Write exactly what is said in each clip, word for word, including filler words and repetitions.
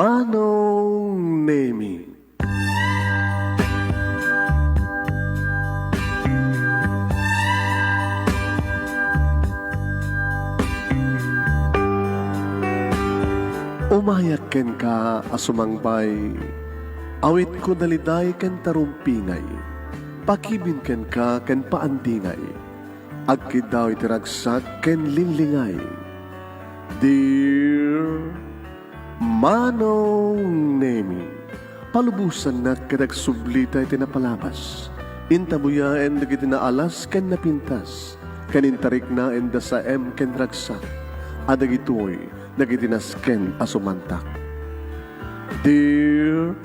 Manong Nemi. Umayak kenka a sumangbay, awitko daliday ken tarumpingay, pakibin kenka ken paandingay, agkiddaw iti ragsak ken linglingay. Dear Manong Nemi, palubosannak ket agsublita iti napalabas. Intabuyaen dagiti naalas ken napintas, ken intariknaenda saem ken ragsak, a dagitoy dagiti nasken a sumantak. Dear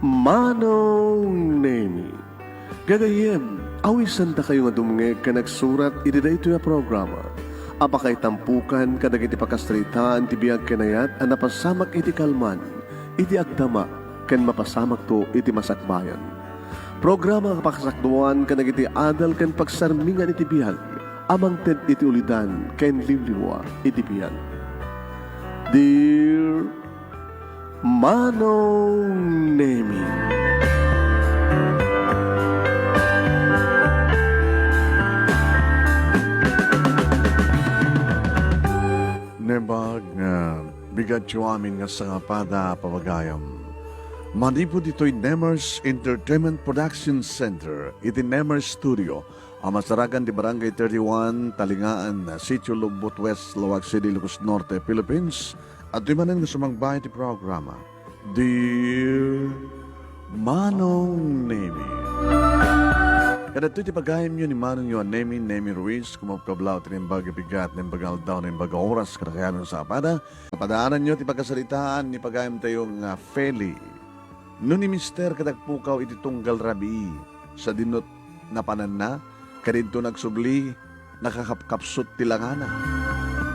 Manong Nemi, gagayyem, awisandakayo nga dumngeg ken agsurat iti daytoy a programa a pakaitampokan kadagiti pakasaritaan ti biag ken ayat a napasamak iti kalman, iti agdama, ken mapasamakto iti masakbayan. Programa a pakasakduan kadagiti adal ken pagsarmingan iti biag a mangted iti ulidan ken liwliwa iti biag. Dear Manong Nemi. Naimbag nga bigatyo amin nga sangapada a pamagayam. Manipud ditoy Nemers Entertainment Production Center iti Nemers Studio a masarakan ti Barangay thirty-one, Talingaan, Sitio Lugbot West, Laoag City, Ilocos Norte, Philippines, adtoy manen nga sumangbay ti programa, Dear Manong Nemi. Kadagitoy ti pagayamyo ni Manongyo a Nemi, Nemi Ruiz, kumabkablaw ti naimbag a bigat, naimbag a aldaw, naimbag a oras, kadakayo amin sangapada. Padaananyo ti pagkasaritaan ni pagayamtayo nga Feli. No ni Mister ket agpukaw iti tunggal rabii, sadino napananna, kadinto nagsubli, nakakapkapsut ti langana.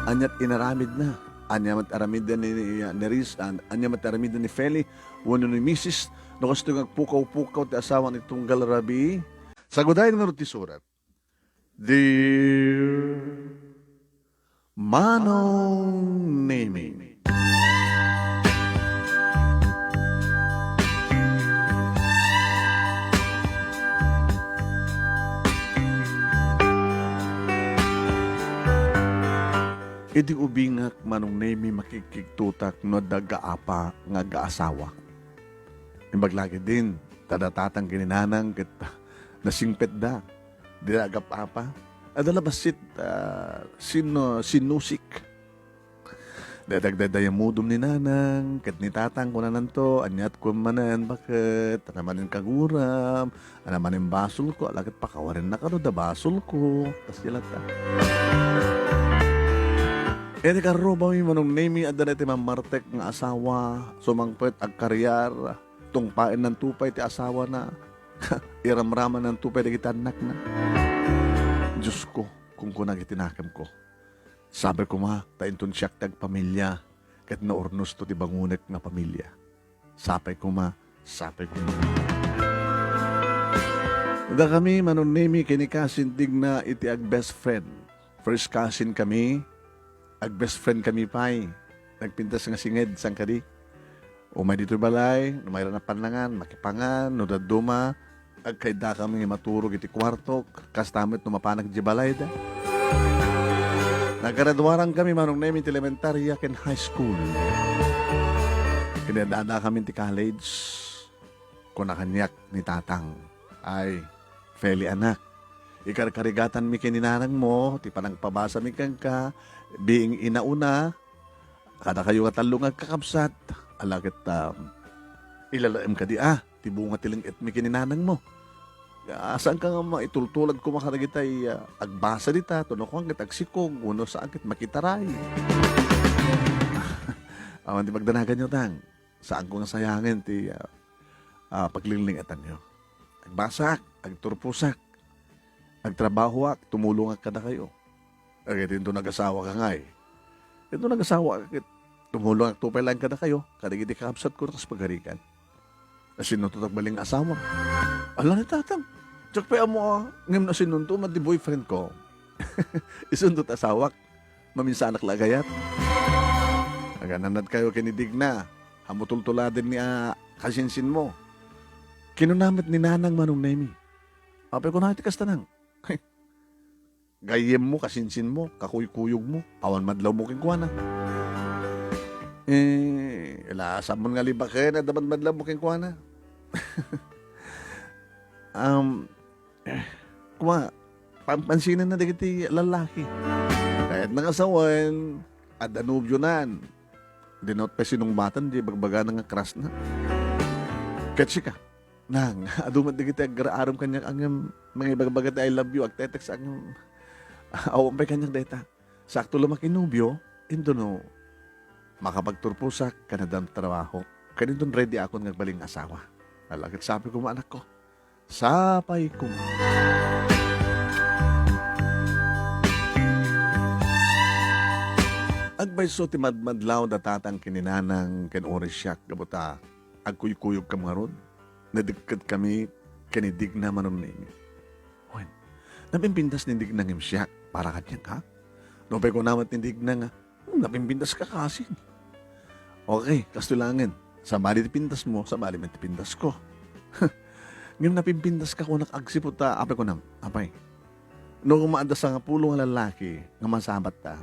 Aniat inaramidna? Ania met aramiden ni, ni, ni Riz, an-, ania met aramiden ni Feli wenno ni Misis no kastoy nga agpukaw-pukaw ti asawana iti tunggal rabii? Sagudayen ngarud ti surat. Dear Manong Nemi. Idi ubingak, Manong Nemi, makigkigtotak no adda aggaapa nga aggaasawak. Imbag la ketdin, ta ni tatang ken ni nanang ket nasingpetda. Dida agap-apa. Adda la bassit, ah, sin-, sinusik. Dagdagdayamudom ni nanang, ket ni tatang kunananto, aniat kua manen, baket? Ania manen kaguram? Ania manen basolko? Ala ket pakawarennak kano da basolko. Kasla ta. Iti karrubami, Manong Nemi, adda dayta mammartek nga asawa, sumangpet, agkariar, tungpaennanto pay ti asawana. Iramramannanto pay dagiti annakna. Diosko, kunkunak iti nakemko. Sapay koma ta inton siak ti agpamilia, ket naurnosto ti bangonek nga pamilia. Sapay koma, sapay koma. Dakami, Manong Nemi, ken ni Cousin Digna iti ag-best friend. First cousin kami, ag-best friend kami pay. Nagpintas nga singed, saan kadi? Umay ditoy balay, no mayra napannangan, makipangan, no dadduma, agkaiddakami nga maturog iti kuartok, kasta met no mapanak idiay balayda. Naggraduaran kami, Manong Nemi, ti elementaria ken high school. Ken ni addadakami ti college, kuna kaniak ni tatang, "Ay, Feli, anak, ikarkarigatanmi ken ni nanangmo ti panangpabasami kenka, being ina una, kadakayo nga tallo nga agkakabsat, ala ket, um, ilalaem kadi a ti bunga ti leng-etmi ken ni nanangmo. Saanka nga maitultulad koma kadagitay, ah, agbasa dita, tapno kuan ket agsikog, wenno saan ket makitaray." Awan ti pagdanaganyo, tang. Saanko nga sayangen ti, ah, ah, paglingling-etanyo. Agbasaak, agturposak, agtrabahoak, tumulongak kadakayo. Agayat inton agasawaka ngay. Inton agasawaka ket tumulongakto pay laeng kadakayo, kadagiti kakabsatko a kas pagarigan. Nasinnutotak bali nga asawa. Ala ni tatang, diak pay ammo a, ngem nasinnunto met ti boyfriendko. Isunto ti asawak. Maminsanak la agayat. Agananadkayo ken ni Digna. Ammo tultuladen ni a kasinsinmo. Kinuna met ni Nanang Manong Nemi, "Apay kuna iti kasta, Nang? Gayyemmo, kasinsinmo, kakuykuyogmo, awan madlawmo kenkuana." Eh, ala, sammon nga libaken, adda madmadlawmo kenkuana. Um, eh, kuma, pampansinan na dagiti lallaki. Kayatna nga sawen, adda nobionan. Di na pay sinungmatan, di bagbagana nga crush na. Ket sika, Nang, adu met dagiti agraarem kaniak ngem mangibagbaga ti "I love you", agte-text ngem awan pay kaniak dayta. Sakto la makinobio, intono makapagturposak ken addan trabaho. Ken inton ready akon nga agbalin nga asawa. Ala, ket sapay koma, anakko. Sapay koma. Agpayso ti madmadlaw da tatang ken ni nanang ken uray siak gapu ta agkuykuyogkam ngarud. Nadikketkami ken ni Digna Manong Nemi. Wen, napimpintas ni Digna ngem siak para kaniak, ha? Nupay kuna met ni Digna nga, "Hmm, napimpintas ka, kasin." Okay, kastoy laengen. Sabali ti pintasmo, sabali met ti pintasko. Ngem napimpintas ka kunak agsipud ta, apay kunam, apay, no koma adda sangapulo nga lallaki nga masabatta,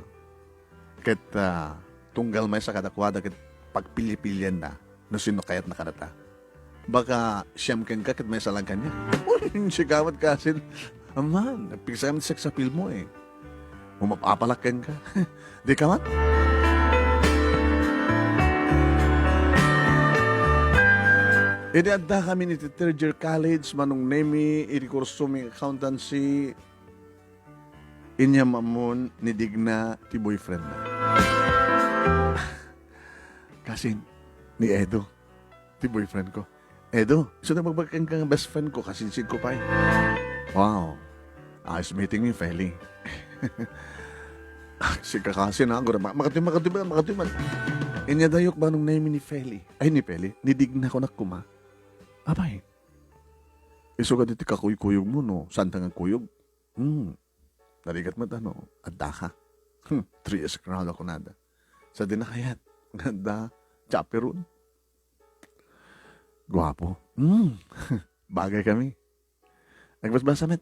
ket, ah, tunggal maysa kadakuada ket pagpilipilienna no sinno kayatna kadata. Baka siyam kenka ket maysa lang kaniak. Uy, sika met kasin. Aman, nagpigsa met siak sa pilmo, eh. Umapapalak kenka. Di ka man? Idi adda kami iti third year college, Manong Nemi, iti kurso mi accountancy, inyam ammon ni Digna ti boyfriend na. Kasin, ni Edo ti boyfriend ko. "Edo, isu ti nagbagbagak kenka nga best friend ko, kasinsin ko pay." Wow. Nice meeting you, Feli. Sika kasin, ha? Gura, ma-, makatuy, makatuy, makatuy man. Inyadayok, Manong Nemi, ni Feli. Ay, ni Feli. Ni Digna kunak kuma. Apay. Isu kadi ti kakuykuyogmo, no? Saan ta nga kuyog? Hmm. Narigat met, ano, adda ka. Hmm, three years ka na kunada. Sa di nakayat, nga adda, chaperon. Guapo. Hmm. Bagay kami. Nagbasbasa met.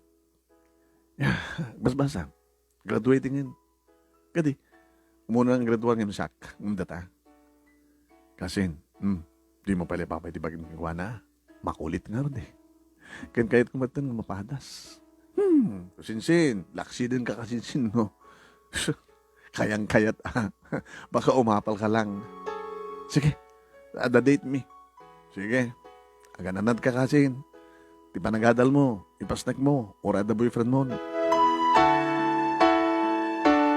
Basbasa. Graduating en. Kadi, umuna nga graduar ngem siak, ngem data. Kasin, hmm, di mo pala ipapay ti bagim kenkuana. Makulit ngarud, eh. Ken kayat ko met nga mapadas. Hmm, sinsin, laksiden ka kasinsin, no? Kayang-kayat, ah. Baka umapal ka lang. Sige, adda date mi. Sige, agananad ka kasin. Ti panagadal mo, ipasnek mo, uray adda boyfriend mo.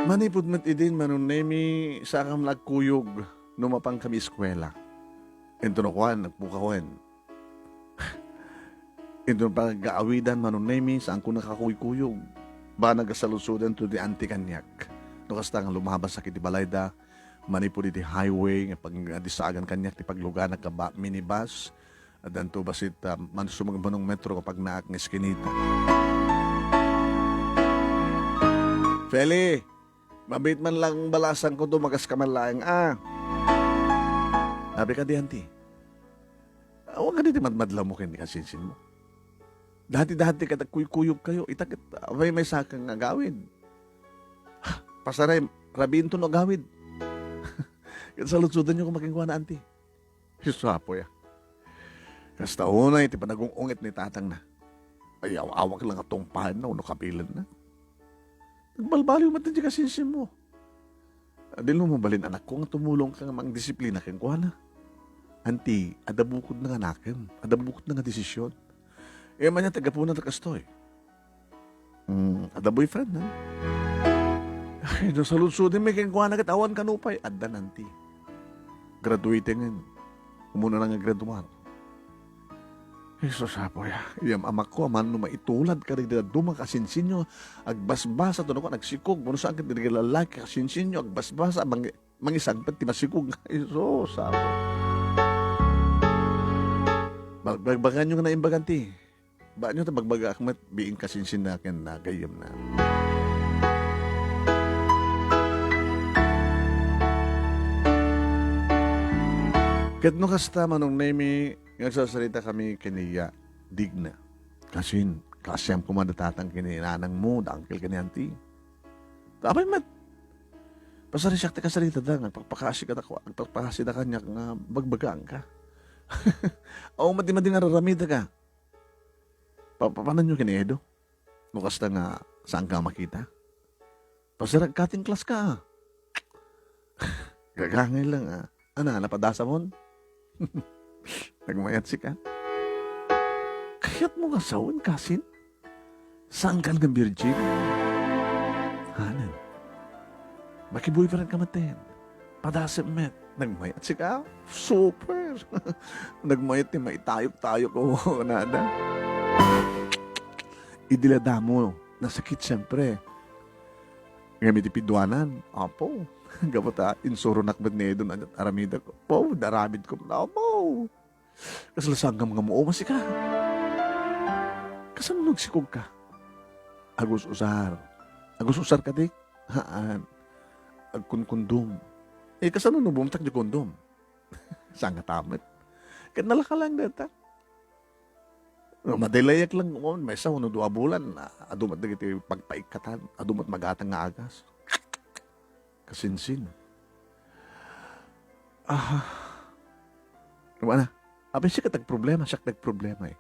Manipud met idin, Manong Nemi, saakam la agkuyog no mapan kami eskuela. Inton no kuan, nagpukawen. Inton pagaawidan, Manong Nemi, saanko nakakuykuyog. Banag a saludsodento ti anti kaniak. No kasta nga lumabasak iti balayda, manipud iti highway nga pag-, nga disagan kaniak ti pagluganak nga ba-, minibus, addanto bassit, ah, man-, sumagmamano nga metro nga pagnaak nga eskinita. "Feli, mabiit man lang balasangko, dumagas ka man laeng, a." Abi kadi, anti, awan kadi ti madmadlawmo ken ni kasinsinmo. Dati-dati ket agkuykuyogkayo, ita ket, ah, maymaysa ka nga agawid. Pasaray, rabiinto no agawid. Ket saludsodanyo koma kenkuana, anti. Isu apo ya. Kasta unay ti panagung-ungit ni tatangna. Ay, aw-, awak lang a tungpaanna wenno kabilenna. Nagbalbaliw met ti kasinsinmo. Di no mabalin, anakko, nga tumulongka nga mangdisiplina kenkuana. Anti, adda bukodna nga nakem, adda bukodna nga desisyon. Isu man ti gapuna ta kastoy. Mm, adda boyfriend, ha? Ay, no saludsodem mi kenkuana ket awan kano pay, adda, anti. Graduating en. Umuna na nga graduar. Jesus, apo ya. Iyam amakko, amangan no maitulad kadagiti dadduma kasinsinyo, agbasbasa, to no kuan, agsikog, wenno saan ket dagiti lallaki kasinsinyo, agbasbasa, mang-, mangisangpet ti masikog. Jesus, apo. Bag-, bagbaganyo nga naimbag, anti. Baanyo ta bagbagaak met, biin kasinsinna ken nagayyemna. Ket no kasta, Manong Nemi, nga agsasarita kami ken ni Digna. Kasin, kaasiam koma da tatang ken ni nanang mo, da uncle ken ni auntie. Apay met, pasarisiak ti kasarita da, nga agpakpakasi ka, agpakpakasi da kaniak nga bagbagaang ka. Aw, madi-madi nga raramida ka. Pa-, pa-, papananyo ken ni Edo? No kasta nga saan ka makita? Pasirag cutting class ka, ah. Gagangay lang, ah. Ana, napadasamon? Nagmayat sika? Kayatmo nga sawen, kasin? Saan ka nga virgin? Hanan. Maki-boyfriend ka met. Padasem met. Nagmayat sika? Super! Nagmayat ti maitayok-tayok ko, nada. Idi la damo, nasakit, siyempre. Ngem iti piduanan, apo, gapu ta insuronak met ni Edo, aramidek. Apo, daramid ko, apo. Kasla sangkam nga muoma sika. Kasano no agsikog ka? Agus-usar. Agus-usar ka, di? Haan. Agkunkundom. Eh, kasano no bumtak di kondom? Saan nga tamet? Ket nalaka lang data. No, madelayak lang, oh, maysa wenno dua bulan, ah, adu met dagiti pagpaikkatan, adu met magatang nga agas. Kasinsin. Ah. Ano na? Apay, siak ti agproblema, siak ti agproblema, eh.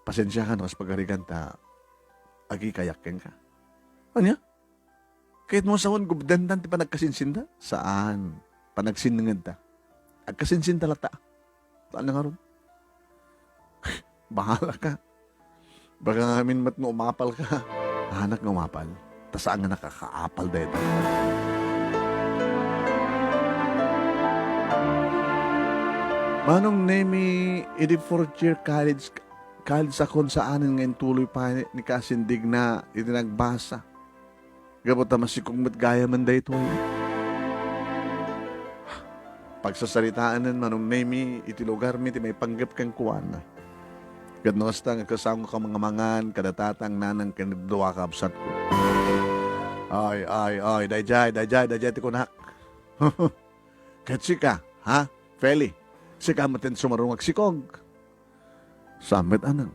Pasensiakan no kas pagarigan ta agikayak kenka. Ania? Kayatmo sawen, gubdendan ti panagkasinsinda? Saan. Panagsinnengedda. Agkasinsinda latta. Saan nga ngarud? Bahala ka. Baka ngamin met no umapal ka. Anak nga umapal. Ta saan nga nakakaapal dayta. Manong Nemi, idi fourth year college, college akon, saanen nga intuloy pay ni kasin Digna iti nagbasa. Gapu ta masikog met gayamen daytoy. Pagsasaritaenen, Manong Nemi, iti lugarmi ti maipanggep kenkuana. Ket no kasta nga kasango ka mangamangan kada tatang, nanang ken dua ka absentko. Ay, ay, ay, daydiay, daydiay, daydiay ti kunak. Ket sika, ha? Feli, sika met ti sumarungag sikog. Saan met, anang?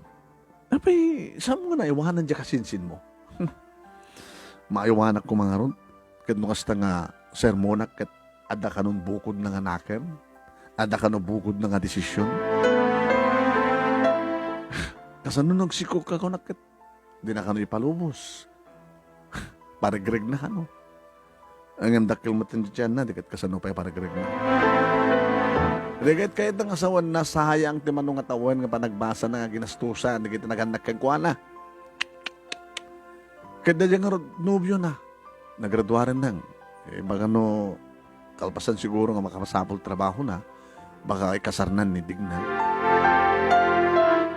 Apay, saan mo nga naiwanan diay kasinsinmo? Maiwanak koma ngarud. Ket no kasta nga sermonak, ket adda kano bukodna nga nakem? Adda kano bukodna nga desisyon? Kasano no agsikog ka kunak ket dina kano ipalubos? Paregregna kano. Ngem dakkel met ti tianna, di ket kasano pay paregregna. Di ket kayatna nga sawen, nasayang ti mano nga tawen nga panagbasana nga ginastusan dagiti nagannak kenkuana. Ket daydiay ngarud, nobiona. Nagraduaren nang. Eh, baka no, kalpasan siguro nga makapasapul trabahona, baka ikasarnan ni Digna.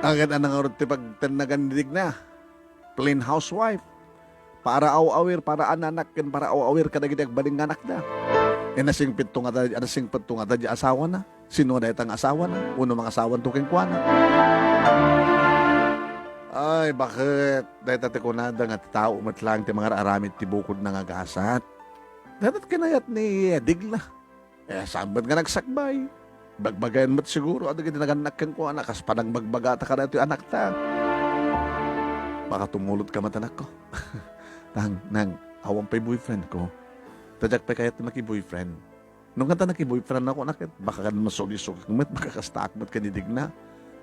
Agad anang ngarud ti pagtennagan ni Digna. Plain housewife. Para aw-awir, para ananak, ken para aw-awir kadagiti agbalin nga anakda. Eh, nasingpetto ngata, nasingpetto ngata diay asawana. Sino nga dayta nga asawana? Wenno mangasawanto kenkuana? Ay, baket? Dayta ti kunada nga ti tao met laeng ti mangar-aramid ti bukodna nga gasat. Dayta ti kinayat ni Digna. Eh, saan met nga nagsakbay? Bagbagayen met siguro, adda iti nagannak kenkuana, kas panagbagbagata kadaytoy anakta. Baka tumulod ka met, anakko. Tang, nang, awan pay boyfriend ko. Ta diak pay kayat ti maki-boyfriend. No kanta naki-boyfriend ako, anak, baka kan masulisok met, baka kastaak met ken ni Digna.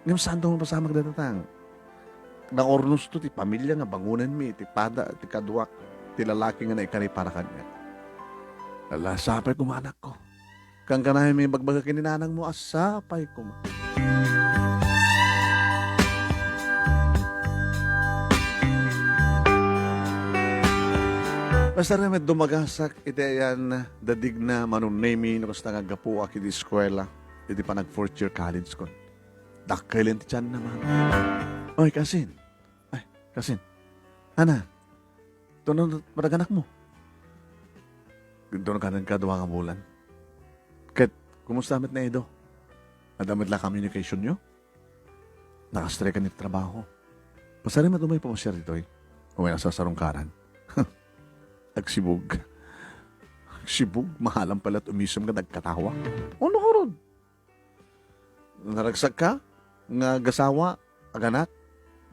Ngem saan to mapasamak dayta, tang? Naurnosto ti pamilia nga bangonenmi, ti pada, ti kaduak, ti lalaki nga naikari para kaniak. Ala, sapay koma, anakko. Kankanayon mi bagbaga ken ni nanangmo a sapay koma. Basta met dumagasak iti ayan da Digna, Manong Nemi, no kasta nga aggapuak iti eskuela, iti panag fourth year college ko. Dakkelen ti tianna, man. Oy, kasin. Ay, kasin. Ana, tuno madaganak mo? Tuno kanan ka dua nga bulan. Ket, kumusta met ni Edo? Adda met la communication yo? Nakastray ka ni trabaho. Pasari met umay pamasiar ditoy. Umay nasasarungkaran. Agsibug. Agsibug, mahalam pala umisem nga nagkatawa. Ano ka ron? Naragsak ka nga agasawa, aganak,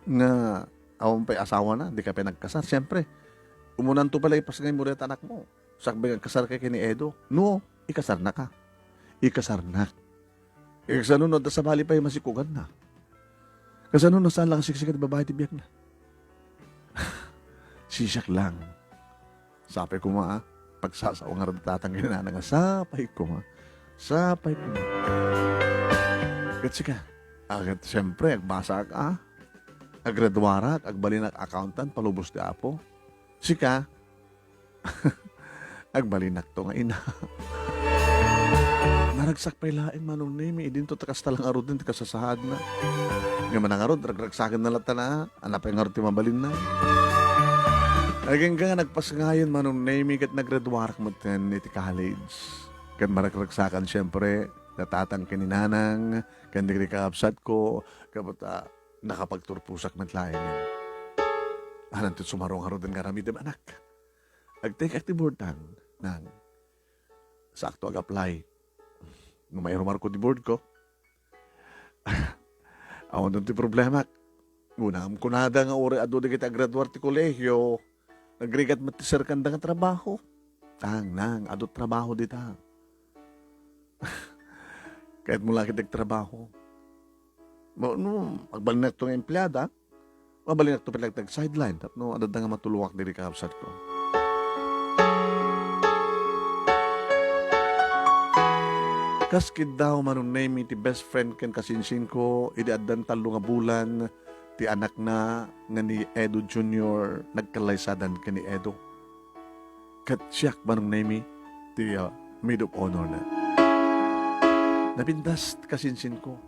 nga awan pay asawana, di ka pay nagkasar. Siyempre, umunanto pay la ipasngay mo dayta anakmo. Sakbay nga agkasar ka ken ni Edo. No, ikasarnaka. Ikasarnak. Eh, kasano no adda sabali pay masikuganna? Kasano no saan lang siksika ti babai ti biagna? Sisiak lang. Sapay koma, a. Pagsasao ngarud ti tatang ken ni nana nga sapay koma. Sapay koma. Ket sika, a, ket siyempre, agbasaak, a. Aggraduarak, agbalinak accountant, palubos ti Apo. Sika, agbalinakto nga ina. Naragsak pay laeng Manong Nemi, idinto ta kasta lang ngaruden ti kasasaadna. Ngem a ngarud, ragragsakenna latta na, a, apay ngarud ti mabalinna. Agingga nga nagpasngayon Manong Nemi ket naggraduarak metten iti college. Ket maragragsakan, siyempre, ti tatang ken ni nanang, ken dagiti kakabsatko, ket, a, nakapagturposak met laengen. Anan ti sumarungaruden nga aramidem, anak? Agtekak ti boardang, nang. Sakto ag-apply. No mairumarko ti boardko, awan ti problemak. Kunam kunada nga uray adu dagiti aggraduar ti kolehio, nagrigat met ti serkanda nga trabaho. Tang, nang, adu trabaho dita. Kayatmo la ket agtrabaho. No, no, agbalinakto nga empleada, mabalinakto pay laeng ti ag-sideline tapno adda nga matulongak dagiti kakabsatko. Kas kiddaw, Manong Nemi, ti best friend ken kasinsinko, idi addan tallo nga bulan, ti anakna nga ni Edo Junior nagkallaysadan ken ni Edo. Ket siak, Manong Nemi, ti, ah, maid of honor na. Napintas ti kasinsinko.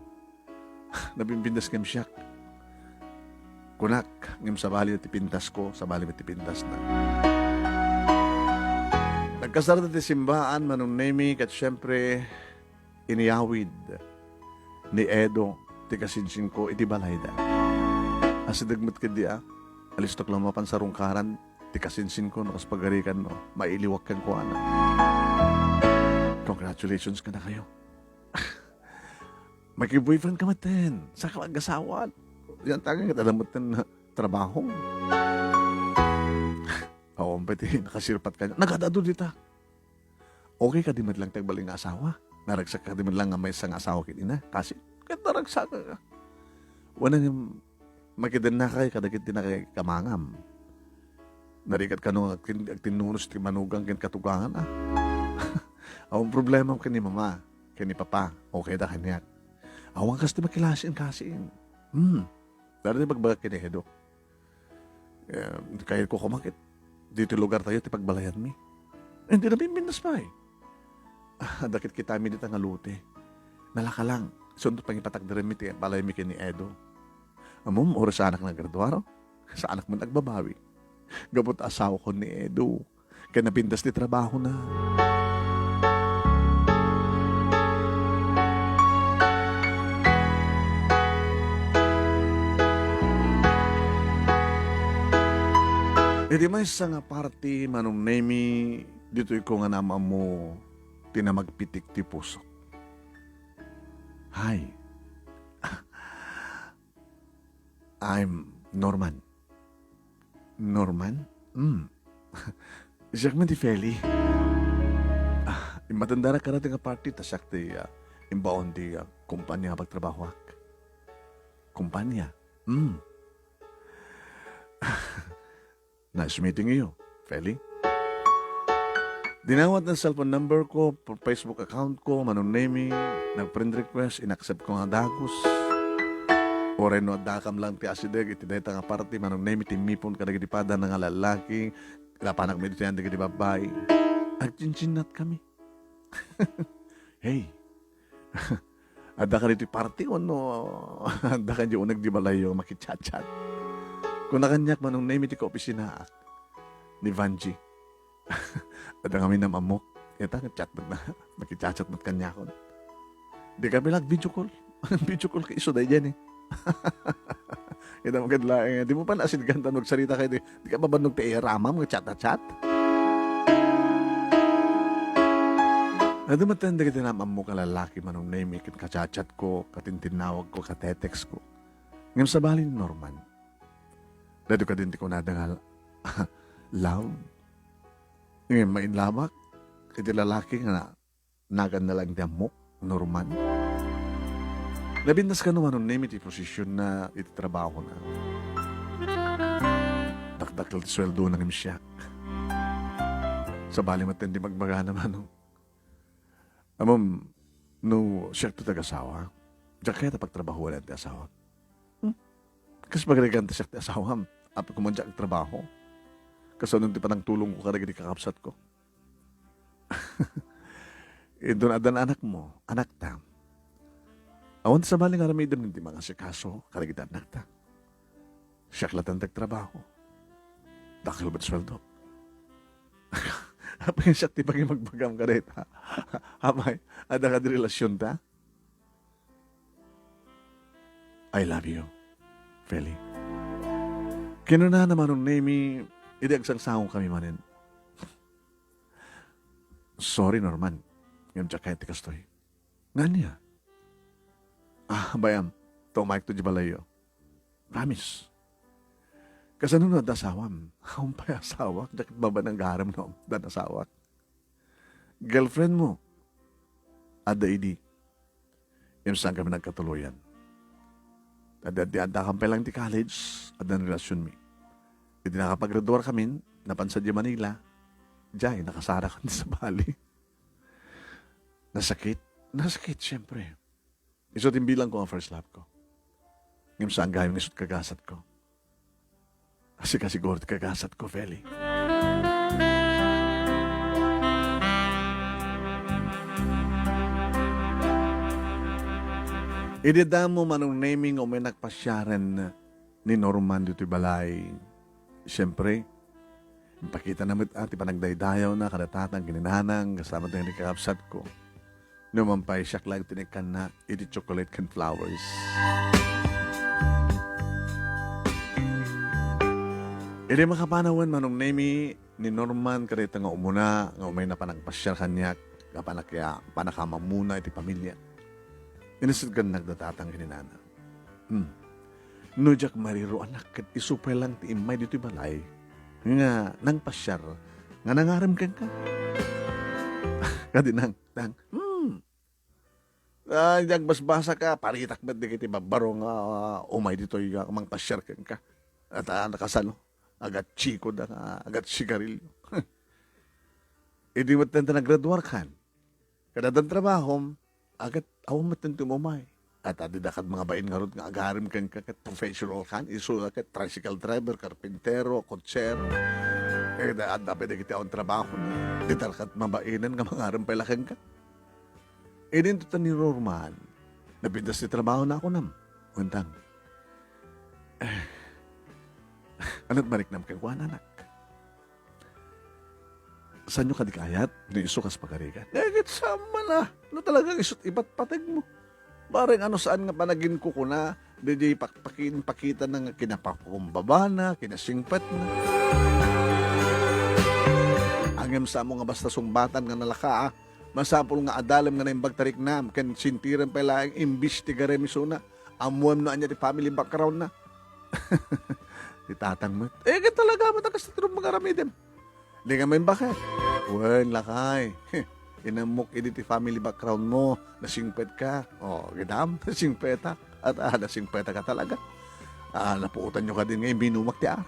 Nabimbindas ngem siak. Kunak, ngem sabali ti pintasko, sabali met ti pintasna. Nagkasarda ti simbaan, Manong Nemi, ket siempre, iniyawid ni Edo ti kasinsinko iti balayda. Asideg met ketdi a, alistok la mapan sarungkaran ti kasinsinko no kas pagarikan no mailiwak kenkuana. Congratulations kadakayo. Makiboyfriend ka metten. Saka agasawat. Yan tagan ket adda metten trabaho. Awan pay ti nakasirpat kaniak. Nagad-adu dita. Okay kadi met lang ti agbalin nga asawa? Naragsak kadi met lang nga maysa nga asawa ken ina? Kasi, ket naragsak ka. Wen, makidennakay kadagiti nakikamangam. Narigat kano nga agtin-, agtinnunus ti manugang ken katugangan, a. Awan problema ken ni mama, ken ni papa, okay da kaniak. Awan kasta ti makilasin-kasin. Hmm. Dayta ti pagbagak ken ni Edo. Eh, kayatko koma ket ditoy lugartayo ti pagbalayanmi. Eh, dina bimbindas pay. Ah, adda ket kitami dita nga lote. Nalaka lang. Isunto pangipatakderenmi ti balaymi ken ni Edo. Ammom, uray saanak nga aggraduar, saanak met agbabawi. Gapu ta asawakon ni Edo. Ket napintas ti trabahona. Iti maysa nga parti, Manong Nemi, ditoyko nga naam-ammo ti namagpitik ti pusok. Hi. I'm Norman. Norman? Hmm. Siak man ti Feli. Ah, immatendarak kada ti nga party, ta siak ti, ah, imbaon ti, ah, kumpanya nga pagtrabahoak. Kumpanya? Hmm. Nice meeting you, Feli. Dinawat na cellphone number ko, p-, Facebook account ko, Manong Nemi, nag-friend request, inaccept ko nga dagus. Uray no addakam lang ti asideg iti dayta nga party, Manong Nemi, timmipon kadagiti pada nga lallaki, lapanak meditayan dagiti babbai. Agchinchinnat kami. Hey, adda ka ditoy party wenno adda ka diay uneg di balayyo nga makichatchat? Kuna kaniak, Manong Nemi, ti kaopisinaak ni Vanji. Adda ngamin nam-ammok. Ita, chat met na. Makichatchat met kaniakon. Di kami nag-video call. Video call ka isu daydiay ni. Ita, magad laeng. Di mo pa naasidgan ta magsarita kayo di, di ka mabannog ti iramam nga chat a chat? Adu met dagiti naam-ammok a lalaki, Manong Nemi, ket kachatchatko, katintinnawagko, katetextko. Ngem sabali ni Norman. Daytoy kadin ti kunada nga love. Ngem mainlabak iti lalaki nga naganna laeng ti ammok, Norman. Nabintas kano, Manong Nemi, ti posisionna iti trabahona. Dakdakkel ti sueldona ngem siak. Sabali met ti imbagana, Manong. Ammom, no siak ti agasawam, diak kayat a pagtrabahuan ti asawak. Hmm? Kas pagarigan ta siak ti asawam, apay koma diak agtrabaho. Kasano ti panangtulongko kadagiti kakabsatko? Inton addan anakmo, anakta. Awan ti sabali nga aramidem ti mangasikaso kadagiti annakta. Siak latta ti agtrabaho. Dakkel met sueldo. Apay siak ti pangibagbagam kadayta? Apay, adda kadi relasionta? I love you, Feli. Kinunana, Manong Nemi, idi agsangsangokami manen. Sorry, Norman. Ngem diak kayat ti kastoy. Nga ania? Ah, bayam, ta umayakto idiay balayyo. Promise. Kasano no adda asawam? Awan pay asawak, diak ket babaen nga agarem no addan asawak. Girlfriend mo, adda idi. Ngem saan kami nagkatuloyan. Adda, adda, adda kami pay laeng ti college, addan relasionmi. Idi nakapagraduar kami, napan sadiay Manila, diay, nakasarakan ti sabali. Nasakit? Nasakit, siyempre. Isu ti imbilangko nga first love ko. Ngem saan gayam nga isu ti kagasatko. Sika siguro ti kagasatko, Feli. Idi adda mo, Manong Nemi, nga umaynak pasiaren ni Norman ditoy balay. Siyempre, impakitana met, ah, ti panagdaydayawna kada tatang ken ni nanang, kasama ti kakabsatko. Numan pay, siak laeng ti naikkanna iti chocolate ken flowers. Idi makapanawen, Manong Nemi, ni Norman kadayta nga umuna nga umayna panagpasiar kaniak, nga panakia-, panakamamuna iti pamilya. Inisitgannak da tatang ken ni nana. Hmm. No diak mariro, anak, ket isu pay laeng ti immay ditoy balay nga nangpasiar nga nangarem kenka. Kadi nang, nang, hmm. Ay, diak basbasaka, paritak met dagiti babbaro nga, ah, umay ditoy nga mangpasiar kenka. At, ah, nakasano, agat chiko da nga, agat sigarilyo. Idi met ta nagraduarkan, kada addan trabahom, agat awan met ti umay. At adda kad mga bain ngarud nga agarem kenka ket professional kan, isu ket tricycle driver, karpintero, kotsero. Eh, da-, adda pay dagiti awan trabaho. Di talaga mabainen nga mangarem pay la kenka. Idinto ta ni Norman, napintas ti trabahona, kunam. Untang. Eh, anat mariknam kenkuana, anak? Saanyo kadi kayat no isu kas pagarigan? Dagit saan man a, no talagang isut ibatpateg mo. Bareng ano saan nga panaginkukuna, di, di pakpakin, pakita na nga kinapakumbabana, kinasingpetna. Ngem saan mo nga basta sungbatan nga nalaka, ah. Masapul nga adalem nga naimbag ta riknam, ken sintiren pay laeng imbestigarem isuna. Ammoem no ania ti family background na. Ti tatang met. Eh, ket talaga met a kasta ti rumbeng aramidem. Di nga maimbag. Wen, lakay. Inammok idi ti family background mo. Nasingpet ka. Oh, gidam, nasingpeta. At, ah, nasingpeta ka talaga. Ah, napuotan nyo kadin nga imbinumak ti arak.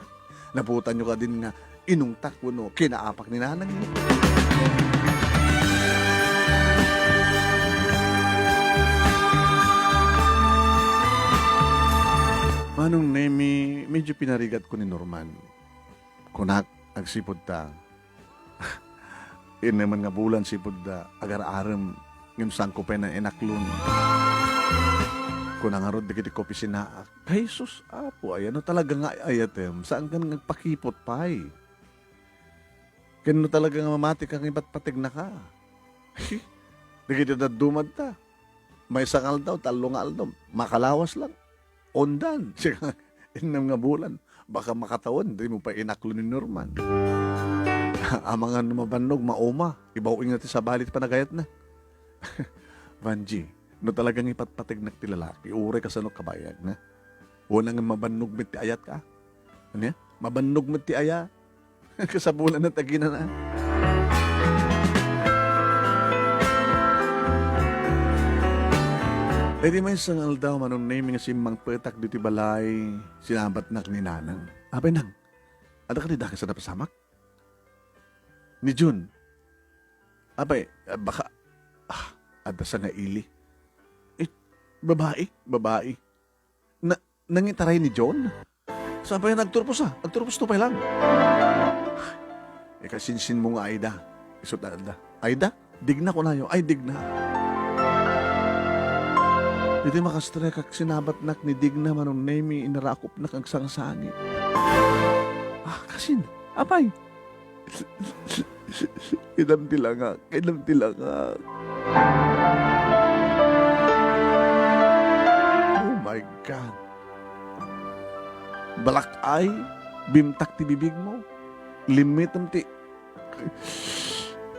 Napuotan nyo kadin nga inungtak wenno kinaapak ni nanang. Manong Nemi, medyo pinarigatko ni Norman. Kunak, agsipud ta. Inneman nga bulan sipud da agar-arem, ngem saanko pay nainaklon. Kuna ngarud dagiti kopisinaak, "Ay, sus, Apo, ay, ano talaga nga ay-ayatem? Saankan nga agpakipot pay? Ken no talaga nga mamati ka nga ibatpateg naka?" Dagiti dadduma ta. Maysa nga aldaw, tallo nga aldaw, makalawas lang. Ondan, siya nga, innem nga bulan. Baka makatawen, di mo pa inaklo ni Norman. Amangan no mabannog, mauma, ibaw-ing na ti sabali ti panagayatna. Vanji, no talagang ipatpategnak ti lalaki, uray kasano kabayag, na? Wen nga mabannog met ti ayat ka? Ania? Mabannog met ti aya? Kasapulan na tagina na. Iti maysa nga aldaw, Manong Nemi, nga simmangpetak ditoy balay, sinabatnak ni Nanang. Apay, Nang, adda kadi dakes a napasamak? Ni Jun. Apay, ah, baka, ah, adda sa nga ili. Eh, babae, babae. Na, nangitaray ni John? Saan pay nagturpos, ah? Agturpos to pay lang. Ikasinsin mo nga Aida. Isut adda. Aida? Digna kunayo. Ay, Digna. Iti makastrek, sinabatnak ni Digna, Manong Nemi, inarakopnak agsangsangit. Ah, kasin? Apay? Kidam ti langak, kidam ti langak. Oh my God. Balak ay, bimtak ti bibigmo. Limmitem ti,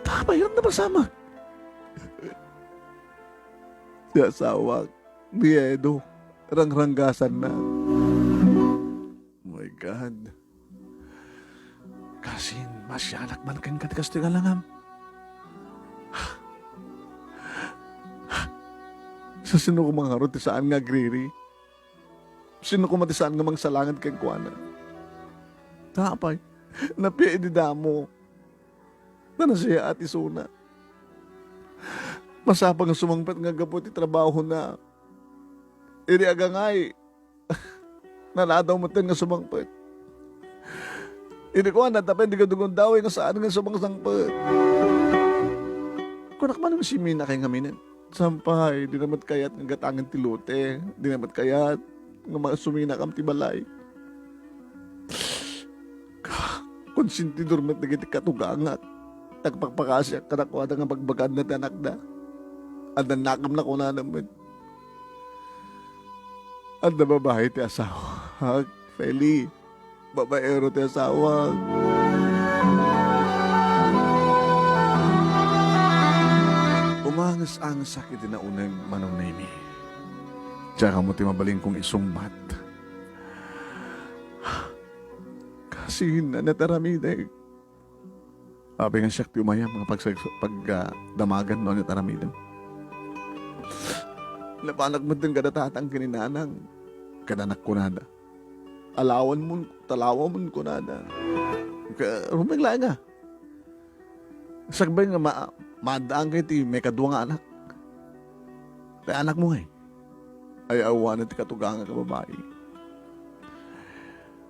tapay, napasamak. Ti asawak, ni Edo, rangranggasanna. Oh my God. Kasin, masianak man kenka ti kastoy nga langam. Sa sino koma ngarud ti saan nga agriri? Sino koma ti saan nga mangsalanged kenkuana? Tapay, napia idi damo. Nanasayaat isuna. Masapul nga sumangpet nga gapu ti trabahona. Idi agangay, naladaw metten nga sumangpet. Idi kuana, tapay, dika dugundaway nga saan nga sumangsangpet. Kunak man, simina kay ngamin. Sampay, dina met kayat nga gatangen ti lote. Dina met kayat nga masuminakam ti balay. Konsentidor met dagiti katugangak. Nagpakpakasiak kadakuada nga bagbagaanna ti anakda. Adda nakemna kunana met. Adda babai ti asawak, Feli. Babaero ti asawak. Umanges-angesak iti nauneg, Manong Nemi. Diak ammo ti mabalinkong isungbat. Kasin, ania ti aramidek? Apay nga siak ti umayam nga pag-, pag-, ah, damagan no ania ti aramidem? Napanak metten kada tatang ken ni nanang, kada anak kunada. Alawan mon, talawa mon kunada. Ka-, rumeng laeng nga. Sakbay nga ma-, maaddaan kayo ti maikadua nga anak. Ti anakmo ngay. Ay, awanen ti katugangak a babai.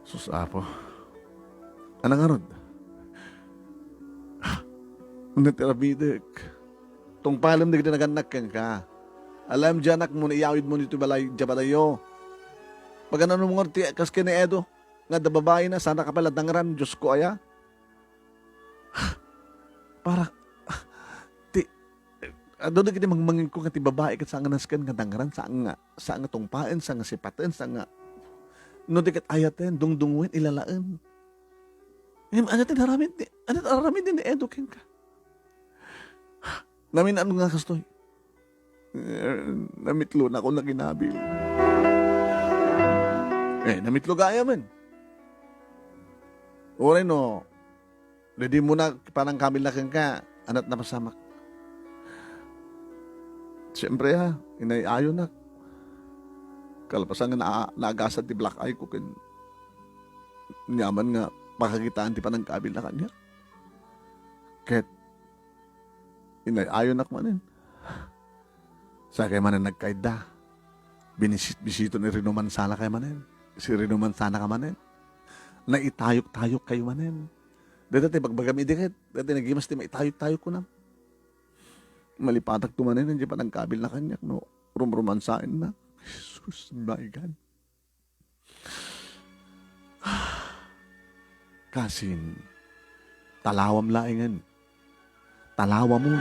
Sus, Apo. Ania ngarud? Ania ti aramidek? Tungpalem dagiti nagannak kenka. Alam diay anakmo nga iyawidmo ditoy balay, diay balayyo. Pagananmo ngarud ti kas ken ni Edo, nga adda babaina, saan a kapay la dangran, Diosko aya? Para, ti, adu dagiti mangmangegko nga ti babai ket saan nga nasken nga dangran, saan nga, saan nga tungpaen, saan nga sipaten, saan nga, no di ket ayaten, dungdungoen, ilalaen. Ngem ania ti aramid ni, ania ti aramid ni Edo kenka? Namin-ano nga kastoy? Eh, namitlonak a naginabil. Eh, namitlo gayam. Uray no, didimmo na panangkabilna kenka, ania ti napasamak? Siyempre, ha, inay-ayonak. Kalpasan nga naa-, naagasad ti black eye ko ken ni aman nga pakakitaan ti panangkabilna kaniak. Ket inay-ayonak manen. Sakay manen nagkayda. Binisit-bisiton ni Rinomansana kay manen. Si Rinomansana ka manen. Naitayok-tayok kayo manen. Dayta ti bagbagam idi ket, dayta nagimas ti maitayok-tayok kunam. Malipatak to manen, diay panangkabilna kaniak no rumromansaenna. Jesus, my God. Kasin, talawam laengen. Talawamon.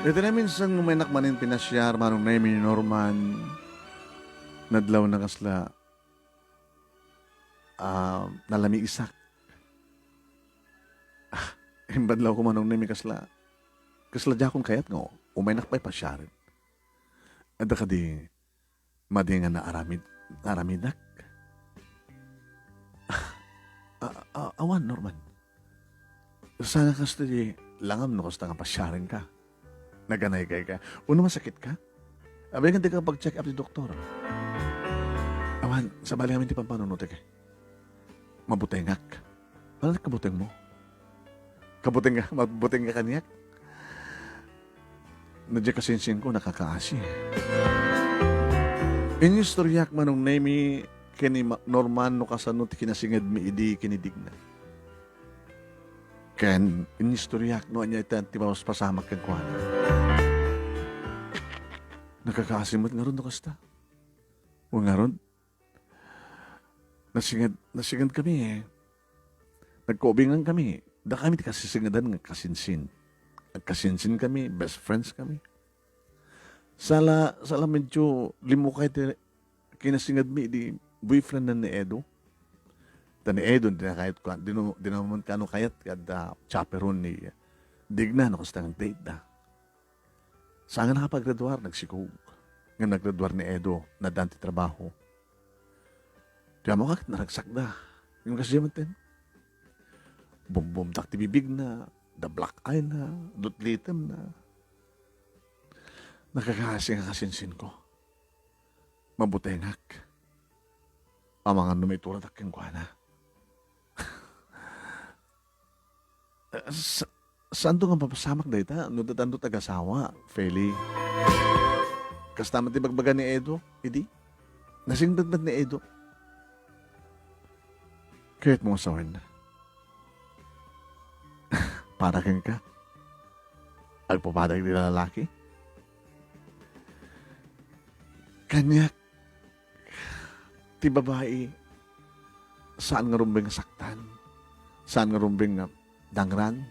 Iti naminsan nga may Manen pinasiar, Manong Nemi ni Norman, nadlaw na kasla, ah, nalamiisak. Ah, imbadlaw ko, Manong Nemi, kasla, kasla diakon kayat nga umaynak pay pasiaren. Adda kadi madi nga naaramid, naaramidak? Ah, ah, awan, Norman. Saan nga kasta di langam no kasta nga pasiarenka? Naganay kay ka? Uno, masakit ka? Abay nga di ka pag-check up ti doktor. Awan, sabali ngamin ti pampanunotek. Mabutengak. Ano ti kabutengmo? Kabuteng ka, mabuteng ka kaniak? No diay kasinsinko, nakakaasi. Inistoriak, Manong Nemi, ken ni Ma-, Norman no kasano ti kinasingedmi idi ken ni Digna. Ken inistoriak no ania iti ti mapaspasamak kenkuana. Nakakaasi met ngarud no kasta. Wen ngarud, nasinged, nasinged kami, eh. Nagkaubingan kami. Dakami ti kasisingedan nga kasinsin. Agkasinsin kami, best friends kami. Sala, sala medyo limukay ti kinasingedmi idi boyfriend na ni Edo. Ta ni Edo, di na kayat kua-, di no, di naman kano kayat kada chaperon ni Digna no kasta nga date da. Saan nga nakapagraduar, nagsikog. Ngem nagraduar ni Edo, nadan ti trabaho. Ti amo ka ket naragsakda. Ngem kasdiay met ten, bumbumtak ti bibigna, da black eye na, dutlitem na. Nakakaasi nga kasinsinko. Mabutengak. Amangan no maituratak kenkuana. Eh, sa-, saanto nga mapasamak dayta no datando ti agasawa, Feli? Kasta met ti bagbaga ni Edo, idi? Nasingpet met ni Edo. Kayatmo nga sawen? Para kenka? Agpapadak ti lalaki? Kaniak, ti babai, saan nga rumbeng nga saktan, saan nga rumbeng nga dangran,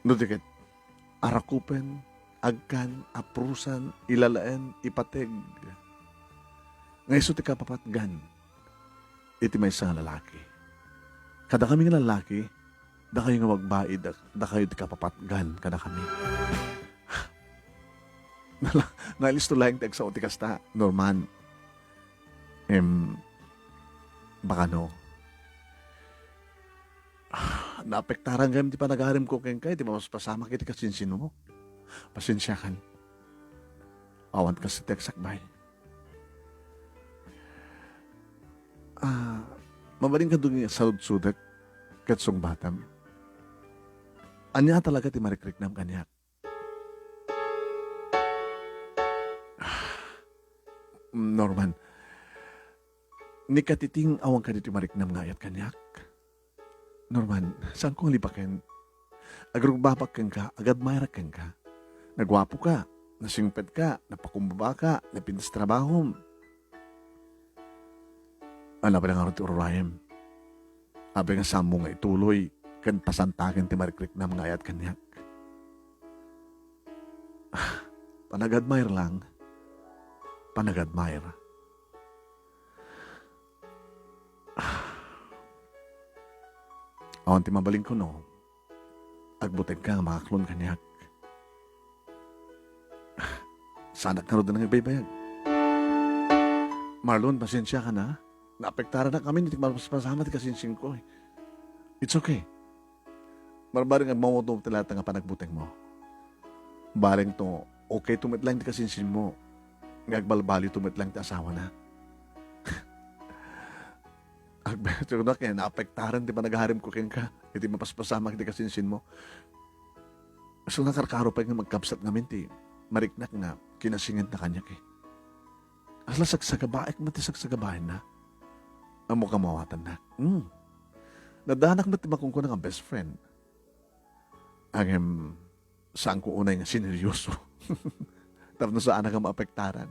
no di ket arakupen, agkan, aprusan, ilalaen, ipateg. Nga isu ti kapapatgan iti maysa nga lalaki. Kadakami nga lalaki, dakayo nga babai, dak-, dakayo ti kapapatgan kadakami. Nala-, nalisto laeng ti agsao ti kasta, Norman. Em, baka no. Ah, naapektaran gayam ti panagarimko kenka, iti mapaspasamak iti kasinsinmo. Pasensiakan. Awan kas ti agsakbay. Ah, mabalin kadi nga saludsodek ket sungbatam. Ania talaga ti marikriknam kaniak? Norman, ni katiting awan kadi ti mariknam nga ayat kaniak? Norman, saanko nga libaken? Agrugbabak kenka, agadmirak kenka. Naguapoka, nasingpetka, napakumbabaka, napintas trabahom. Ania pay ngarud ti ururayem? Apay nga saanmo nga ituloy ken pasantaken ti marikriknam nga ayat kaniak? Panag-admire lang. Panag-admire. Awan ti mabalinko no agbutengka nga makaklon kaniak. Saanak ngarud a nangibbaybayag. Marlon, pasensiakan, ha. Naapektaranak ngamin iti mapaspasamak ti kasinsinko, eh. It's okay. Barbareng agmamawto ti lattan nga panagbutengmo. Bareng to, okay to met lang ti kasinsinmo, nga agbalbaliw to met lang ti asawana. Agbeto na ken naapektaran ti panagarimko kenka iti mapaspasamak iti kasinsinmo. So, nakarkaro pay nga magkabsat ngamin ti mariknak nga kinasingedna kaniak, eh. Kasla sagsagabaek met ti sagsagabaenna. Ammok a mawatannak. Hmm. Nadanak met ti makunkuna nga best friend. Ngem, saanko unay nga sineryoso. Tapno saanak a maapektaran.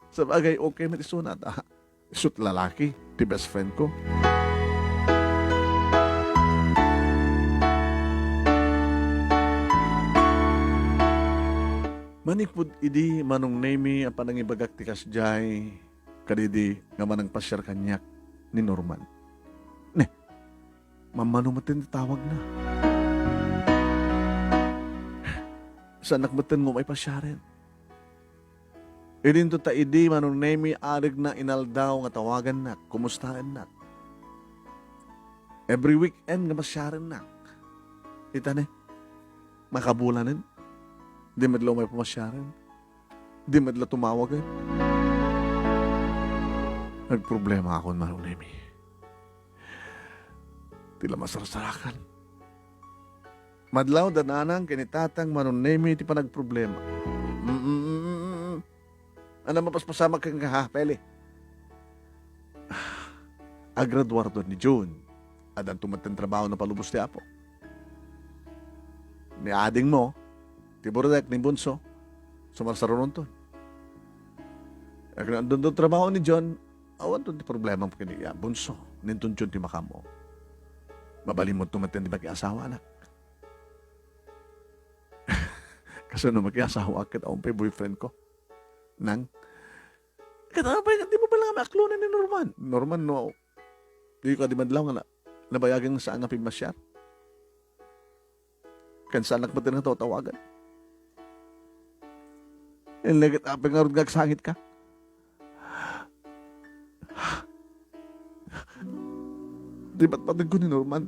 Sabagay, okay met isuna, ta isu't lalaki ti best friend ko. Manipud idi, Manong Nemi, a panangibagak ti kasdiay kadidi nga manangpasiar kaniak ni Norman. Ne, mammano met ti tawagna. Saanak metten nga umay pasiaren. Idinto ta idi, Manong Nemi, aregna inaldaw nga tawagannak, kumustaennak. Every weekend nga masiarennak. Ita ne, makabulanen. Di met la umay pamasiaren. Di met la tumawagen. Nagproblema akon, Manong Nemi. Ti la masarsarakan. Madlaw da nanang ken ni tatang, Manong Nemi, ti panagproblema. Mm, mm, mm, mm. Ania mapaspasamak kenka, ha, Feli? Agraduarto ni June. Addanto met ti trabaho no palubos ti Apo. Ni adingmo, ti burek ni Bunso, sumarsarunonton. Addanto trabaho ni John, awanton ti problema ken ni Bunso, ninton June ti makam-o. Mabalinmo met ti makiasawa, anak. Kasano makiasawa ket awan pay boyfriend ko? Nang, ket apay, di mo pala nga maaklonen ni Norman? Norman, no, di ka di madlaw nga na, nabayagen nga saan nga pimmasiar? Ken saanak met nga tawtawagan. Ket apay ngarud nga agsangit ka? Di patpateg ko ni Norman.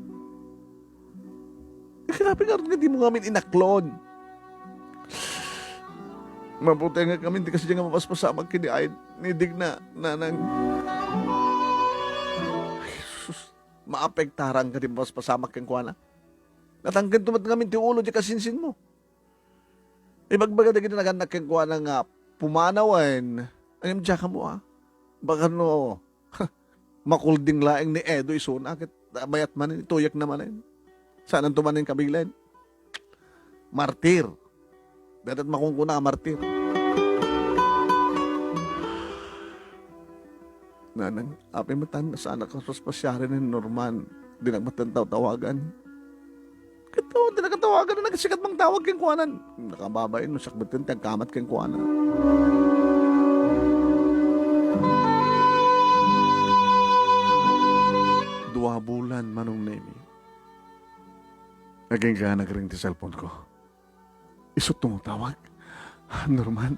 Grabe nga, nga di mo ngamin inaklon. Maputengek ngamin ti kasdiay nga mapaspasamak ken ni Aid, ni Digna, nanang. Ay, sus, maapektaran ka ti mapaspasamak kenkuana. Natangken to met ngamin ti ulo ti kasinsin mo. Ibagbaga dagiti nagannak kenkuana nga pumanawen, ngem diak ammo, a. Baka no, makulding laeng ni Edo isuna, ket mayat manen, ituyekna manen. Saananto manen kabilen. Martir. Dayta ti makunkuna a martir. Nanang, apay met tan, saanak paspasiaren ni Norman. Dinak met tawtawagan. Ket awan ti nakatawagan, no nagsikat mangtawag kenkuana. Nakababain no siak met ti agkamat kenkuana. Dua bulan, Manong Nemi. Agingga nagring ti cellphone ko. Isu ti tumatawag. Norman?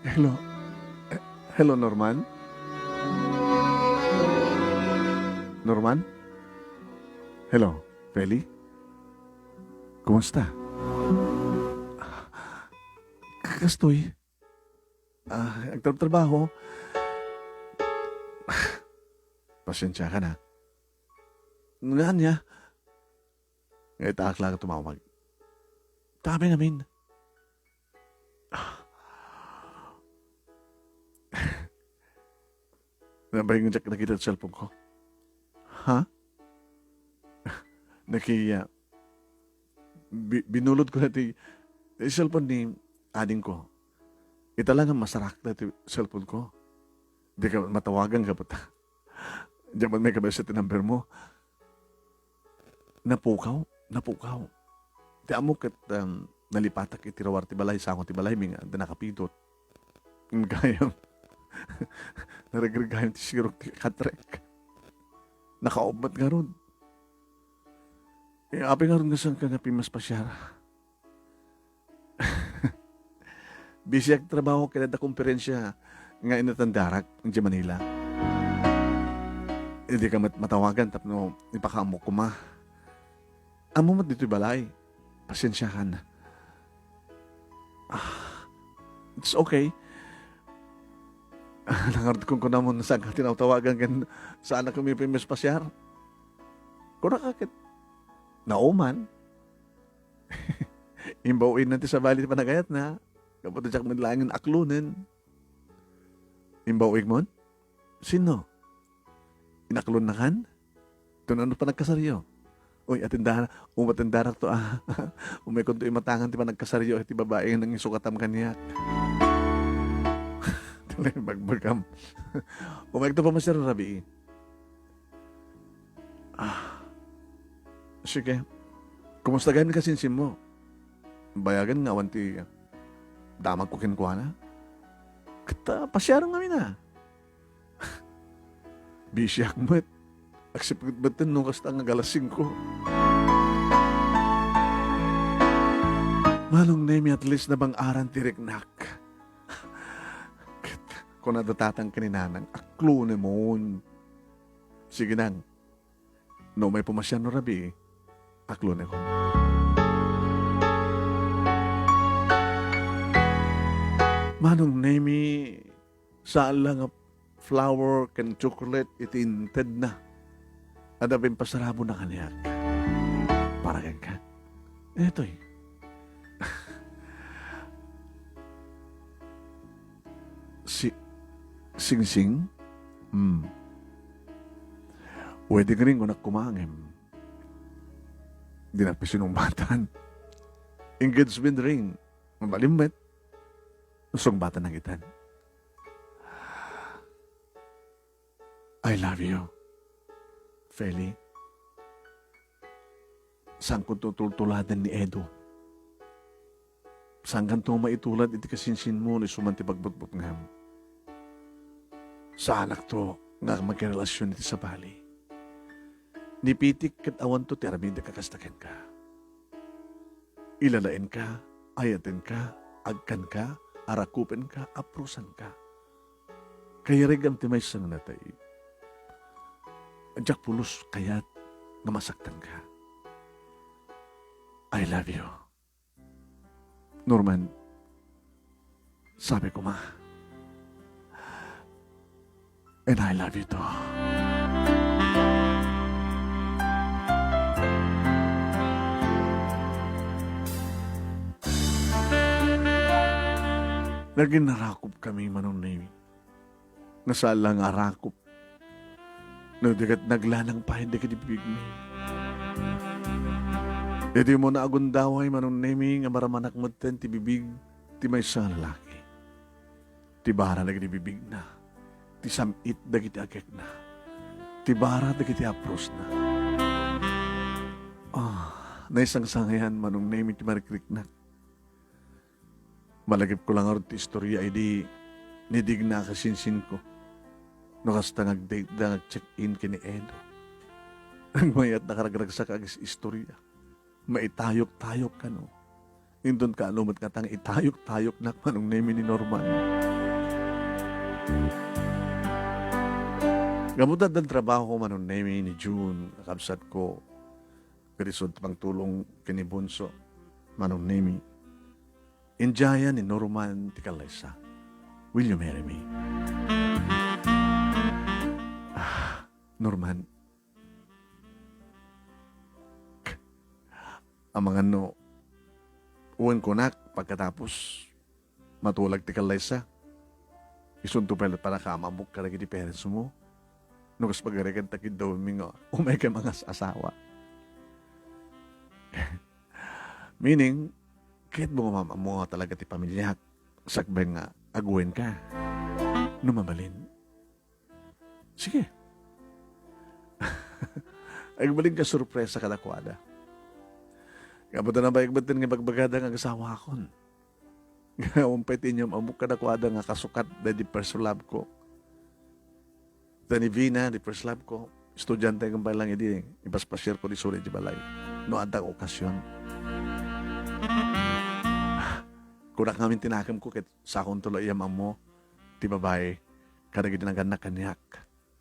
Hello? Eh, hello, Norman? Norman? Hello, Feli? Kumusta? Kastoy. Ah, agtrabtrabaho. Pasensiakan, a. Nga ania? Nga itaak la nga tumawag. Dami namin. Nabay nga diak nakita ti cellphone ko. Ha? Naki, ah, bi-, binulod ko na ti, ti cellphone ni ading ko. Ita la nga masarak na ti cellphone ko. Di ka matawagan ka puta. Diyan man may kabaysa ti number mo. Napukaw, napukaw. Ti ammo ket, um, nalipatak iti ruar ti balay, sango ti balaymi nga adda nakapidot. Gayam. Naregregayam ti sirok ti katrek. Nakaubbat ngarud. Eh, apay ngarud nga saan ka nga pimaspasiar? Busy ak trabaho ket adda komperensia nga inatendarak idiay Manila. Idi ka met matawagan tapno ipakaammo koma. Ammo met ditoy balay. Pasensiakan. Ah, it's okay. Nangarud kunkunam no saan ka tinawtawagan ken saan a kumipimis pasiar. Kuna ka ket nauman. Imbaw-ig na ti sabali ti panagayatna. Gapu ta diak met laengen aklonen. Imbaw-ig mon? Sino? Inaklonnakan? Tun-ano panagkasaryo? Uy, atendana, umatendarak to, a. Umaykonto imatangan ti panagkasaryo iti babai nga nangisukatam kaniak. Talaga bagbagam. Umayekto pamasiar rabii. Ah. Sige. Kumusta gayam ni kasinsinmo? Bayagen nga awan ti Damagko kenkuana. Ket, ah, pasiarem ngamin a. Bisiak met. Agsipnget metten no kasta nga galas singko. Manong Nemi, at least nabang-aran ti riknak. Ket kuna da tatang ken ni nanang, aklonemon. Sige nang, no umay pumasiar no rabii, aklonekon. Manong Nemi, saan la nga flower ken chocolate iti intedna. Adda pimpasarabona kaniak. Para kenka. Daytoy. Si-, singsing? Hmm. Wedding ring kunak koma ngem dinak pay sinungbatan. Engagement ring. Mabalin met. Sungbatan na itan. I love you, Feli. Saanko tultuladen ni Edo. Saankanto maitulad iti kasinsinmo no isu man ti pagbutbutngam. Saanakto nga makirelasion iti sabali. Ni Pitik ket awanto ti aramidek a kasta kenka. Ilalaenka, ayatenka, agkanka, arakupenka, aprosanka. Kayarigam ti maysa nga natay. Diak pulos kayat nga masaktanka. I love you. Norman, sabi ko ma. And I love you too. Naging narakop kami, Manong Nemi. Nga saan la nga arakop. No di ket naglanang pay dagiti bibigmi. Idi mo naagundaway, Manong Nemi, nga maramanak metten ti bibig ti maysa nga lalaki. Ti bara dagiti bibigna, ti sam-it dagiti agekna, ti bara dagiti aprosna. Ah, naisangsangayan, Manong Nemi, ti marikriknak. Malagipko la ngarud ti istoria idi nidigna a kasinsinko. No kasta nga agdate da nga agcheck-in ken ni Edo. Agmayat nakaragragsak a agis-istoria. Maitayok-tayok kano. Inton kaano met ngata nga itayok-tayoknak, Manong Nemi, ni Norman. Gapu ta addan trabaho, Manong Nemi, ni June, a kabsatko. Ket isu ti pangtulong ken ni Bunso, Manong Nemi. Indiaya ni Norman ti kallaysa. Will you marry me? Ah, Norman. Amangan no, wen kunak, pagkatapos, matulag ti kallaysa. Isunto pay la panakaam-ammok kadagiti parents mo. No kas pagarigan ta kiddawmi nga, umay kay mangas-asawa. Meaning, kayatmo nga maam-ammo nga talaga ti pamiliak, sakbay nga aguen ka. No mabalin. Sige. Agbalin ka sorpresa kadakuada. Gapu ta nabayag metten nga ibagbagada nga agasawakon. Nga awan pay ti inyam-ammok kadakuada nga kasukat daydi first love ko. Ta ni Vina, di first love ko, estudiante ko pay lang idi, ipaspasiar ko di suli di balay. No adda okasion. Kunak ngamin ti nakem ko ket sakonto la iyam-ammo ti babai kadagiti nagannak kaniak.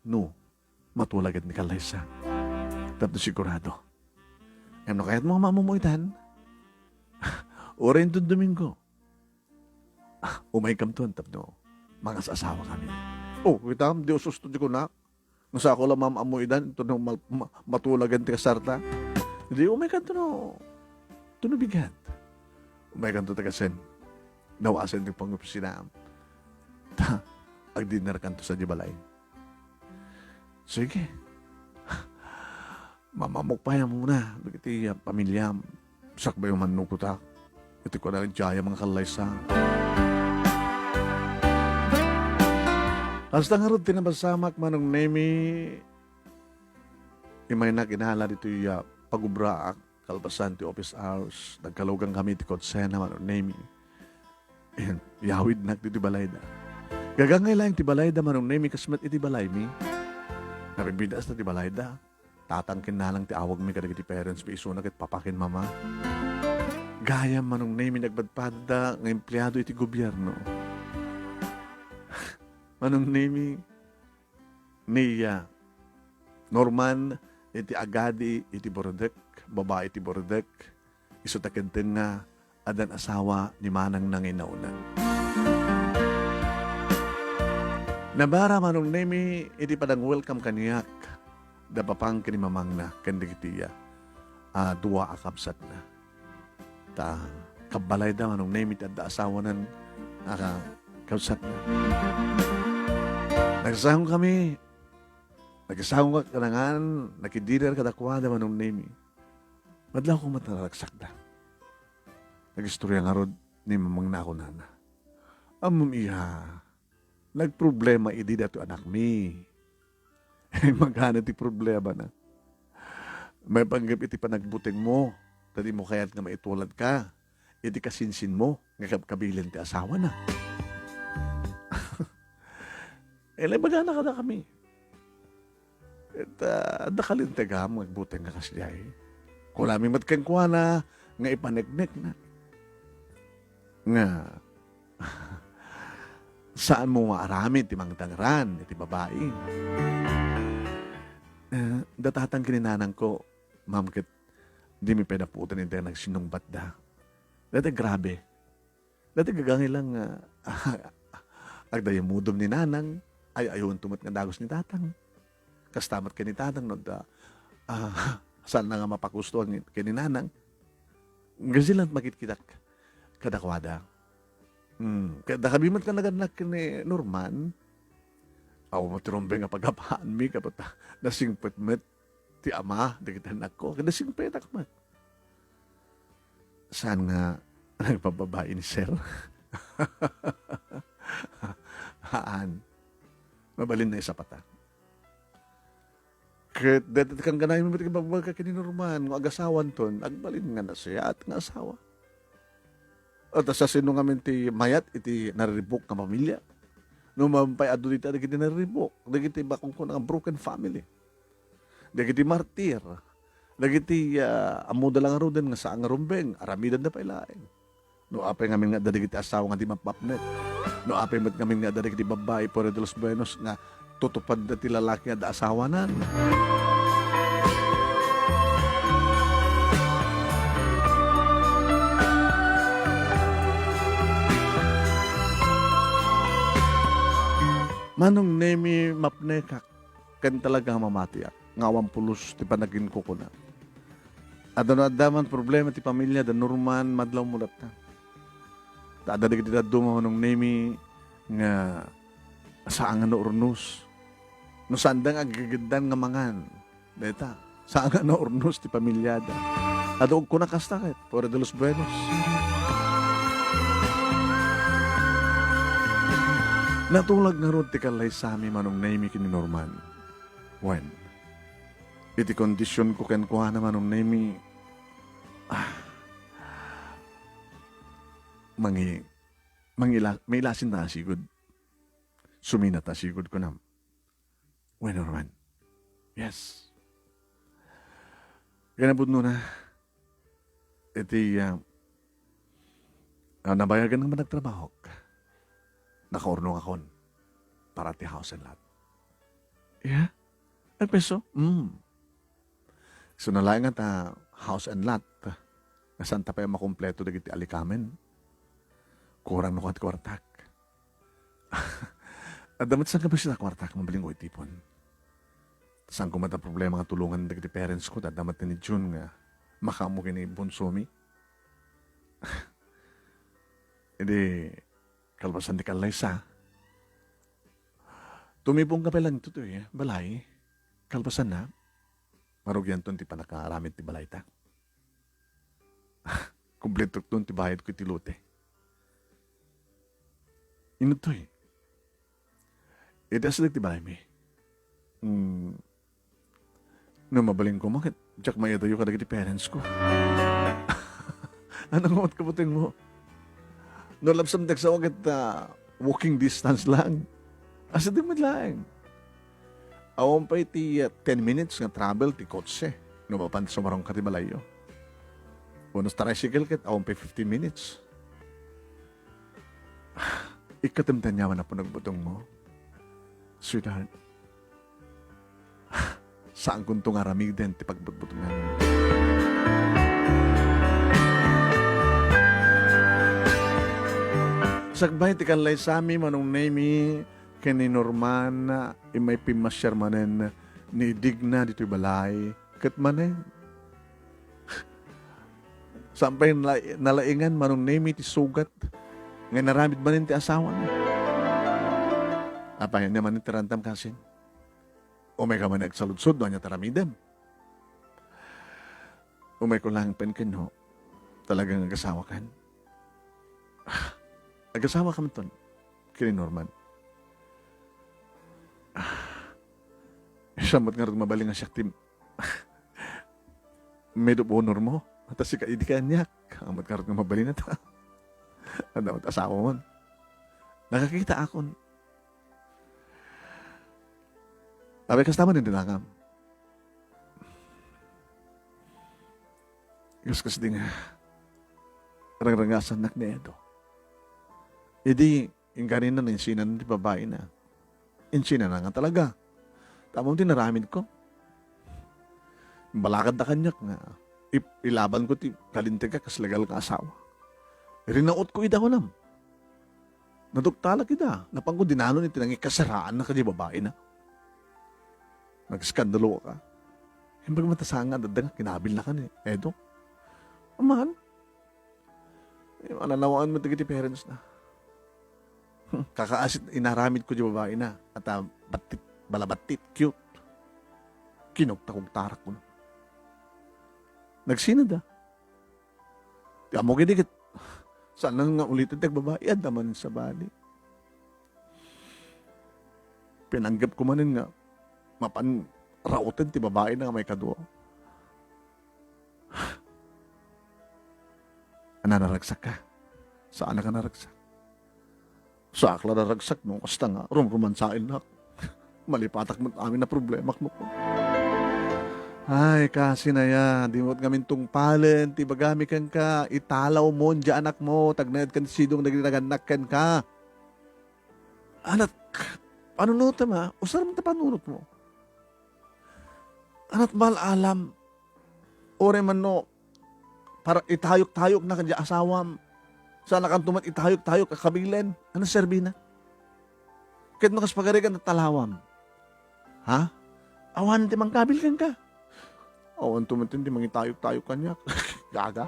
No, matulagen ni kallaysa. Tapno sigurado. Ngem no kayatmo nga maammomo itan, uray inton Domingo, ah, umaykamton tapno mangas-asawa kami. Oh, kitam, di ususto di kunak. Nga sako la maam-ammo idan, inton mal-, ma-, matulagen ti kasarta. Di umaykanto no, to no bigat. Umaykanto ta kasen. Nawasen ti pangopisinaam. Ta, agdinnerkanto sa di balay. Sige. Maam-ammok pay a muna dagiti, ah, pamiliam. Sakbay a mannukotak iti kuana iti aya nga kallaysa. Kasta ngarud ti nabasamak, Manong Nemi, imaynak inala ditoy, ah, pagubraak. Kalpasan ti office hours, nagkalugan kami ti kutsena, Manong Nemi. Yawidnak ditoy balayda. Gagangay laeng ti balayda, Manong Nemi, kas met iti balaymi. Nabibidas ta ti balayda. Tatang ken nanang ti awagmi kadagiti parents mi, isuna ket papa ken mama. Gayam, Manong Nemi, nagpadpadda nga empleado iti gobierno. Manong Nemi, ni, ah, Norman iti agadi iti Burdek, babai iti Burdek, isu ta kentenga addan asawa ni manangna nga innauna. Nabara, Manong Nemi, iti panang-welcome kaniak da papang ken ni mamangna ken dagiti, ah, a dua a kabsatna. Ta kabbalayda, Manong Nemi, ti adda asawanan a kabsatna. Nagsangokami. Nagsangok a kanangan, nakidinner kadakuada, Manong Nemi. Madlawko met a naragsakda. Nagistorya ngarud ni mamangna kunana, "Ammom, iha, nagproblema idi datoy anakmi." Immagana ti problemana. Maipanggep iti panagbutengmo, ta dimo kayat nga maituladka iti kasinsinmo nga kabkabilin ti asawana. Imbagana kadakami. Ket, ah, adda kalintegam nga agbuteng nga kasdiay. Kunami met kenkuana nga ipaneknekna nga saanmo nga aramid ti mangdangran iti babai. Eh, datatan ken ni nanangko, ma'am, ket dimi pay napuotan iti nagsinnungbatda. Dayta grabe. Dayta gagangay lang nga agdayamudom ni nanang, ay-ayonto met nga dagus ni tatang. Kasta met ken ni tatang no adda, ah, saanna nga mapakustoan ken ni nanang. Gapu ta makitkitak kadakuada. Hmm, ket dakami met nga nagannak ken ni Norman. Awan met rumbeng nga pagapaanmi, kapat nasingpet met ti ama dagiti annakko, ket nasingpetak met. Saan nga nagbababai ni Sir? Haan. Mabalin nga isapata. Ket dayta ti kangganaymi met nga ibagbagak ken ni Norman, no agasawanton, agbalin nga nasayaat nga asawa. Ket ta sasino ngamin ti mayat iti nariribuk nga pamilia? No mapay adu dita dagiti nariribuk, dagiti bakong kuna nga broken family. Dagiti martir, dagiti, ah, ammoda la ngaruden nga saan nga rumbeng, aramidenda pay laeng. No apay ngamin nga adda dagiti asawa nga di mapmapnek. No apay met ngamin nga adda dagiti babbai, Padre de los Buenos, nga tutupadda ti lalaki nga adda asawanan. Manong Nemi, mapnekak. Ken talaga nga mamatiak nga awan pulos ti panaginkukuna. Adda no adda man problema ti pamilia da Norman, madlawmo latta. Ta adda dagiti dadduma, Manong Nemi, nga saan nga naurnos. No saanda nga aggigiddan nga mangan. Dayta, saan nga naurnos ti pamiliada. Adu agkuna kasta ket, Padre de los Buenos. Natulag ngarud ti kallaysami, Manong Nemi, ken ni Norman. Wen, iti kondisionko kenkuana, Manong Nemi, ah, mangi-, mangila-, mailasin ta a sigud. Sumina ta a sigud, kunam. Wen, Norman. Yes. Kinapudnona, iti, ah, ah, nabayagan nga nagtrabahok. Nakaurnongakon para ti house and lot. Yeah? Ay, peso? Mm. So, nalaengat a house and lot. Nga saan ta pay a makompleto dagiti alikamen. Kurang no kat kuartak. Adda met sangkabes a kuartak, mabalinko itipon. Saanko met a problema nga tulongan dagiti parents ko, ta adda met ni Jun nga makaammo ken ni bunsomi. Idi, kalpasan ti kallaysa, tumiponka pay lang ditoy balay. Kalpasanna, marugianton ti pannakaaramid ti balayta. Kumpletokton ti bayadko iti lote. Inuttoy. Iti asideg ti balaymi. Hmm. No mabalinko man ket, diak maidaydayo kadagiti parents ko. Ania nga met kabutengmo? No labsam ti agsawa ket, ah, walking distance lang. Asideg met laeng. Awan pay ti, ah, ten minutes nga travel ti kotse no mapan sumarungka ti balayyo. Wenno tricycle ket awan pay fifteen minutes. Ikkatem ti aniaman a panagbutongmo, sweetheart. Saankonto nga aramiden ti pagbutbutongan. Sakbay ti kallaysami, Manong Nemy, ken ni Norman, immay pimmasiar manen ni Digna ditoy balay. Ket manen, saan pay nala-, nalaingan, Manong Nemy, ti sugat nga inaramid manen ti asawam. Apay, ania manen ti randam, kasin? Umayka manen agsaludsod no ania ti aramidem. Umayko laeng pay ken no talagang agasawakan. Ah, agasawakamanen ken ni Norman. Ah, saan met ngarud mabalin nga siak ti maid of honor mo? Ta sika idi kaniak. Saan met ngarud nga mabalin ta adda met asawam. Nakakitaakon. Apay, kasta manen ti nangam. Kas-, kasdi nga rengrengasannak ni Edo. Idi, inkarina, insinana ti babaina. Insinana nga talaga. Tamon ti naramidko. Imbalakadda kaniak nga ip-, ilabanko ti kalintegak kas legal nga asawa. Rinautko ida, kunam. Naduktalak ida. Napanko dinanon iti nangikasaraanna kadi babaina. Nagskandaloka. Imbag met ta saan nga adda nga kinabilna ken ni Edo. Aman. Eh, mananawaen met dagiti parents na. Hmm, kakaasit inaramidko di babaina. At, ah, battit, balabattit, cute. Kinugtakugtarak kuno. Nagsinada. Ti ammok idi ket, saan nga uliten ti agbabai, adda man sabali. Pinanggepko manen nga mapan rauten ti babaina nga maikadua. Ania, naragsak ka? Saan a ka naragsak? Saak la naragsak no kasta nga rumrumansaennak. Malipatak met amin a problemak no. Ay, kasin aya, dimo met ngamin tungpalen ti ibagami kenka, italawmon diay anakmo, ta agnaed ken sidong dagiti nagannak kenka. Anak, panunotem a, usar met ti panunotmo. Ania ti mal-alam, uray man no, para itayok-tayokna kadi asawam, saan a kanto met itayok-tayok a kabilen, ania serbina? Ket no kas pagarigan, talawam. Ha? Awan ti mangkabil kenka. Awan to met ti mangitayok-tayok kaniak. Gaga.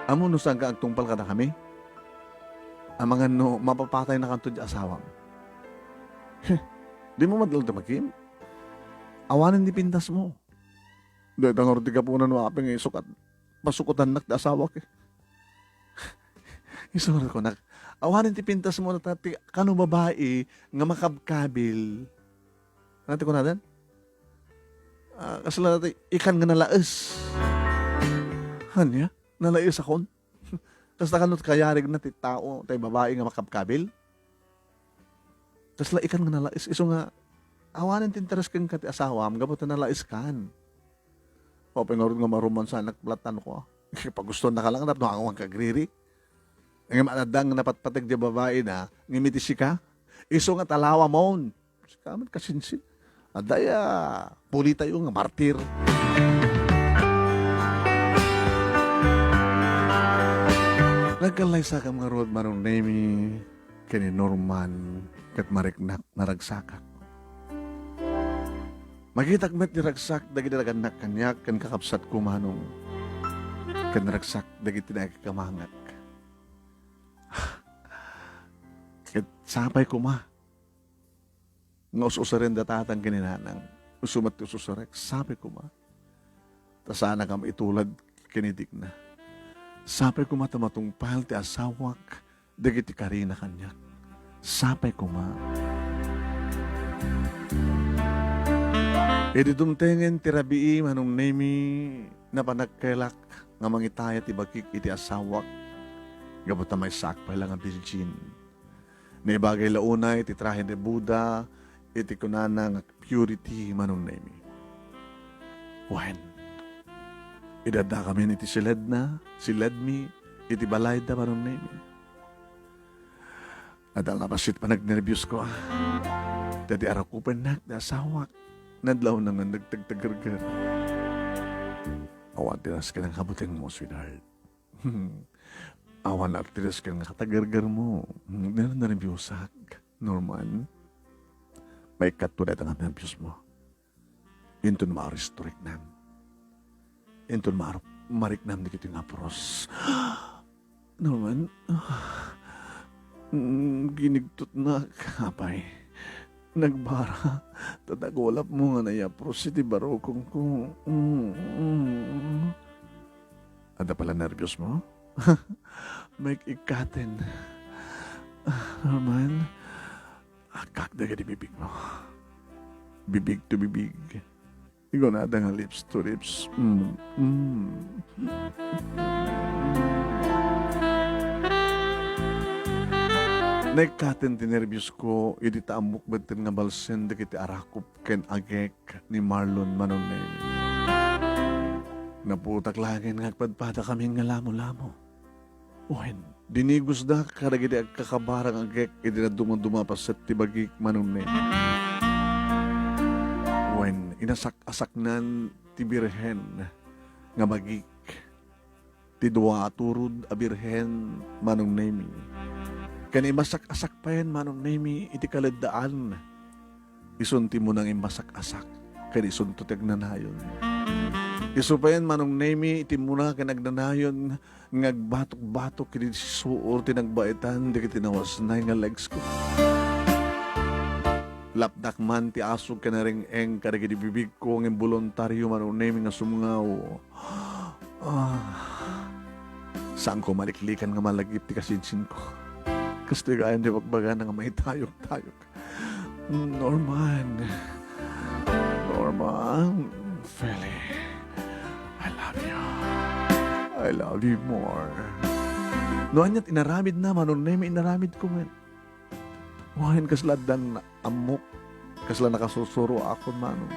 Ammom no saanka agtungpal kadakami? Amangan no mapapatayna kanto ti asawam. Heh, dimo met laeng ti makim? Awanen ti pintasmo. Dayta ngarud ti gapuna no apay nga isukat pasukotannak ti asawak. Isu nga kunak, awanen ti pintasmo ta ti kano babai nga makabkabil. Ania ti kunadan? Ah, kasla ti ikan nga nalaes. Ania? Nalaesakon? Kasta kano ti kayarigna ti tao, ti babai nga makabkabil? Kasla ikan nga nalaes, isu nga, awanen ti interes kenka ti asawam, gapu ta nalaeskan. Apay ngarud nga marumansanak, platanko. Pagustuennaka lang, tapno awan ka agriri. Ngem adda nga napatpateg ti babaina, ngem iti sika, isu nga talawamon. Sika met kasinsin. Adda aya, pulitayo nga martir. Nagkallaysakam ngarud, Manong Nemy, ken ni Norman, ket mariknak, naragsakak. Makitak met ti ragsak dagiti nagannak kaniak ken kakabsatko, Manong, ken ragsak dagiti nakikamangak. Ket sapay koma nga us-usaren da tatang ken ni nanang. Isu met ti us-usarek, sapay koma. Ta saanakam itulad ken ni Digna. Sapay koma ta matungpal ti asawak dagiti karina kaniak. Sapay koma. Idi dumtengen ti rabii, Manong Nemy, napan agkaylak, nga mangitaya ti bagik iti asawak, gapu ta maysaak pay la nga virgin. Naibagay la unay ti trahe ni Buddha iti kunana nga purity, Manong Nemi. Wen, idaddakamin iti siledna, siledmi, iti balayda, Manong Nemi. Adda nga bassit panagnerbios ko, ah. Dadi arakupennak ti asawak. Nadlawna nga nagtagtagerger. Awan ti nasken nga kabutengmo, sweetheart. Awan ti nasken nga katagergermo. Ner-, nerbiusak, Norman. Maikkato dayta nga nerbiosmo. Inton maaristoknam. Inton maarok-, mariknam dagiti nga puros. Norman, ah, mm, ginigtotnak, apay. Nagbara, ta dagulapmo nga naiapros iti barukongko. Mm, mm. Adda pala nerbiosmo? Maik-ikkaten. Ah, Norman, agkak dagiti bibigmo. Bibig to bibig. Igunada nga lips to lips. Mm, mm. Naikkaten ti nerbios ko, idi ta ammok metten nga balsen dagiti arakop ken agek ni Marlon, Manong Nemi. Naputak laengen nga agpadpadakami nga lamo-lamo. Wen, dinigusda kadagiti agkakabara nga agek idi nadumaduma paset ti bagik, Manong Nemi. Wen, inasak-asaknan ti birhen nga bagik, ti dua a turod a birhen, Manong Nemi. Ken imasak-asak payen, Manong Nemi, iti kaleddaan. Isun ti muna nga immasak-asak, ken isunto ti agnanayon. Isu payen, Manong Nemi, iti muna ken agnanayon nga agbatok-batok iti suor ti nagbaetan dagiti nawasnay nga legs ko. Lapdak man ti asuk ken nareng-eng kadagiti bibigko nga imboluntario, Manong Nemi, nga sumngaw. Ah, saanko maliklikan nga malagip ti kasinsinko. Kastoy gayam ti bagbagana nga maitayok-tayok. Norman. Norman. Feli. I love you. I love you more. No aniat inaramidna, Manong Nemi, inaramidko met. Wen, kasla addan ammok, kasla nakasursuro akon, Manong.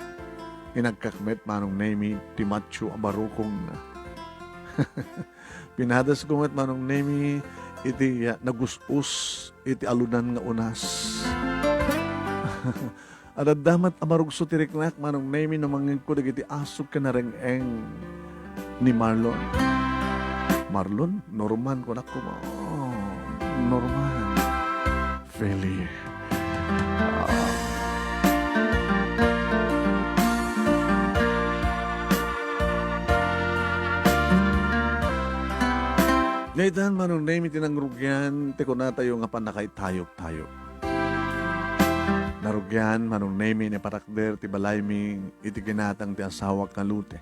Inagkak met, Manong Nemi, ti macho a barukongna. Pinadasko met, Manong Nemi, iti, ah, nagus-us iti alunan nga unas. Adda met a marugso ti riknak, Manong Nemi, no mangngegko dagiti asuk ken nareng-eng ni Marlon. Marlon? Norman, kunak koma. Oh, Norman. Feli. Ah. Daytan, Manong Nemi, ti nangrugian ti kunatayo nga pannakaitayok-tayok. Narugian, Manong Nemi, ni patakder ti balaymi iti ginatang ti asawak nga Lote.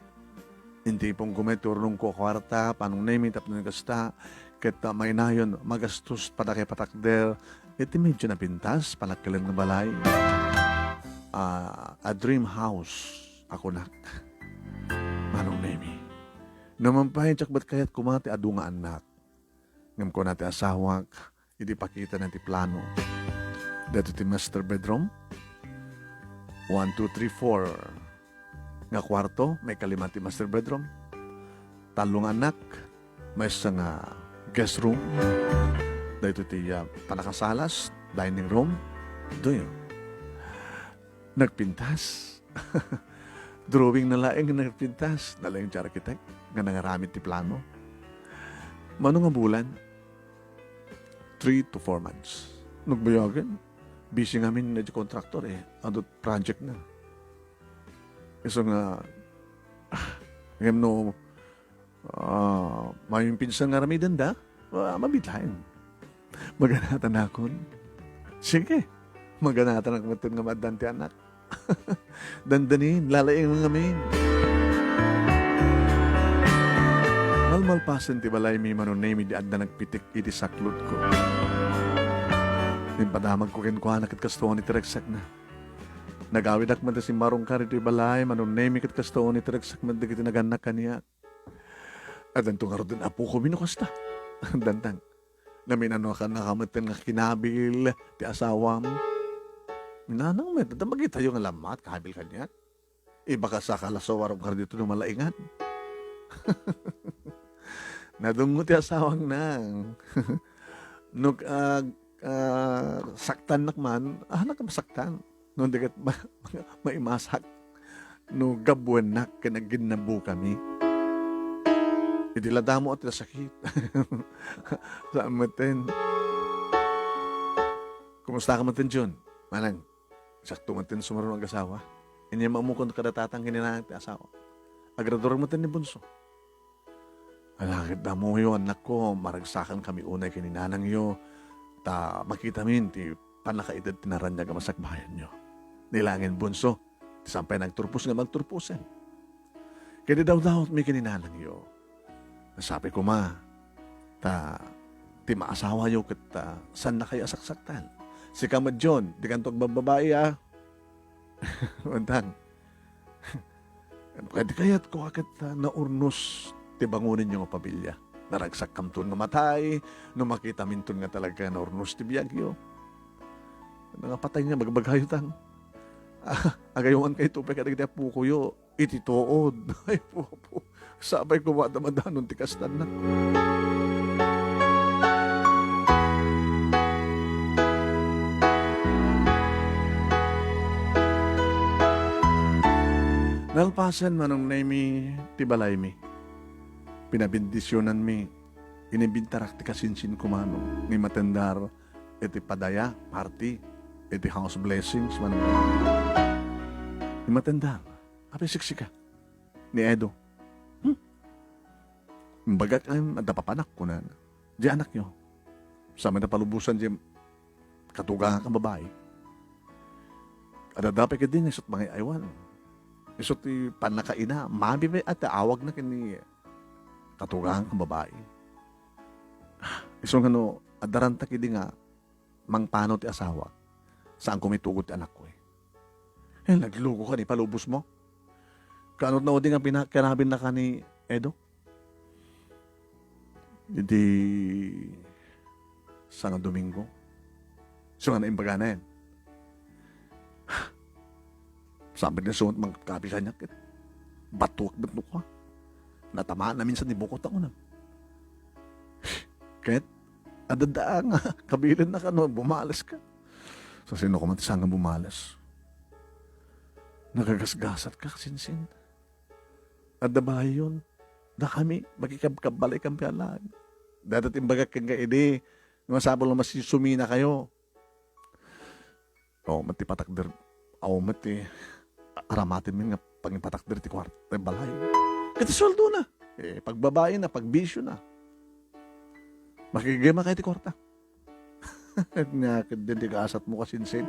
Intipongko met ti urnongko a kuarta, Manong Nemi, tapno kasta, ket, ah, mainayon, magastos, padakay patakder, iti medyo napintas, panakkelen nga balay. Ah, a dream house, a kunak. Manong Nemi. Naman pay, diak met kayat koma ti adu nga annak. Ngem kuna ti asawak, idi pakitana ti plano. Daytoy ti master bedroom. One, two, three, four nga kuarto, maikalima ti master bedroom. Tallo nga annak, maysa nga guest room. Daytoy ti, ah, pannakasalas, dining room. Daytoy. Nagpintas. Drawing na laeng nga nagpintas. Nalaing ti architect nga nangaramid ti plano. Mano nga bulan? Three to four months. Nagbayagen. Busy ngamin nga di contractor eh. Adu ti project na. Isu nga, ah, ngem no Ah, maminsan nga aramidenda, ah, mabiit laeng. Maganatanakon? Sige, maganatanak metten nga maaddan ti anak. Dandanin, lalaing ngamin. Malmalpasen ti balaymi, Manong Nemi, di adda nagpitik iti saklotko. Impadamagko kenkuana ket kastoon ti ragsakna. Nagawidak met a simmarungkar iti balay, Manong Nemi, ket kastoon ti ragsak met dagiti nagannak kaniak. Addanto ngaruden a pukomi no kasta. Addan, tang. Naminanokan na ka metten nga kinabil ti asawam. Minanang met, adda bagitayo nga lammat, kabil kaniak. Ibakas a kalasaw a rugar dito no malaingan. Nadungo ti asawang nang. No, ah, ah, saktannak man, ah, nakamasaktan. No, di ket ma-, maimasak. No, gabuennak ken agginnabukami. Idi la damo ti nasakit. Saan metten. Kumusta ka metten, Jun? Manang, sakto metten sumaruno agasawa. Inya maammokan kada tatang ken ni nanang ti asawa. Agradura metten ni Bunso. Ala, ket damoyo, annakko, maragsakankami unay ken ni nanangyo, ta makitamin ti pannakaited ti naraniag a masakbayanyo. Ni laengen, Bunso, ti saan pay nagturpos nga agturposen. Ket idawdawatmi ken ni nanangyo. Sapay koma, ta ti maasawayo ket, ah, saannakayo a saksaktan. Sika met, Jun, dikanto agbabbabai, a. Untang. Kadi kayatko a ket, ah, naurnos ti bangonenyo nga pamilia. Naragsakkamton nga matay, no makitaminton nga talaga naurnos ti biagyo. Nangapatay nga bagbagayo, tang. Ah, agayuankayto pay kadagiti apokoyo iti tuod. Ay, pupo. Sapay koma ta madanon ti kastanna. Nalpasen, Manong Nemi, ti balaymi. Pinabendisionanmi, inimbentarak ti kasinsin kumano, nga imatendar iti padaya, party, iti house blessings, Manong Nemi. Imatendar, apay siksika, ni Edo. Hmm? Imbagak, adda papanak, kunana. Di anakyo. Sa may napalubosan di katugangan nga babai. Adda pay ketdi nga isut' mangay-aywan. Isut' ti pannakaina, mami pay a ti awagna ken ni katugangan nga babai. Isu nga no, adda ranta ketdi nga mangpano ti asawak, saanko maitugod ti anakko, eh. Eh, nagluko ka ni palubosmo? Kaano na udi nga pina-, kinabin na ka ni Edo? Idi sanga Domingo. So nga naimbagana yan. Sabi na sunod, mangkabi kaniak ket batuak betno ka. Natamaan na minsan ni bukot ako na. Ket, adada nga, kabilin na ka, no, bumales ka. So, sino ka man ti sanga bumales? Nagagasgasat ka, sinsin. Adda bayon. Dakami, makikabkabbalay kan pialan. Dadat imbagak ken nga idi, masapul nga masisumina kayo. Awan met ti patakder, awan met ti aramatenmi nga pangipatakder ti kuarta, ti balay. Ket ti sueldo na. Eh, pagbabai na, pagbisyo na. Makigema kayo ti kuarta. Nya, ket di, di kaasat mo kasinsin.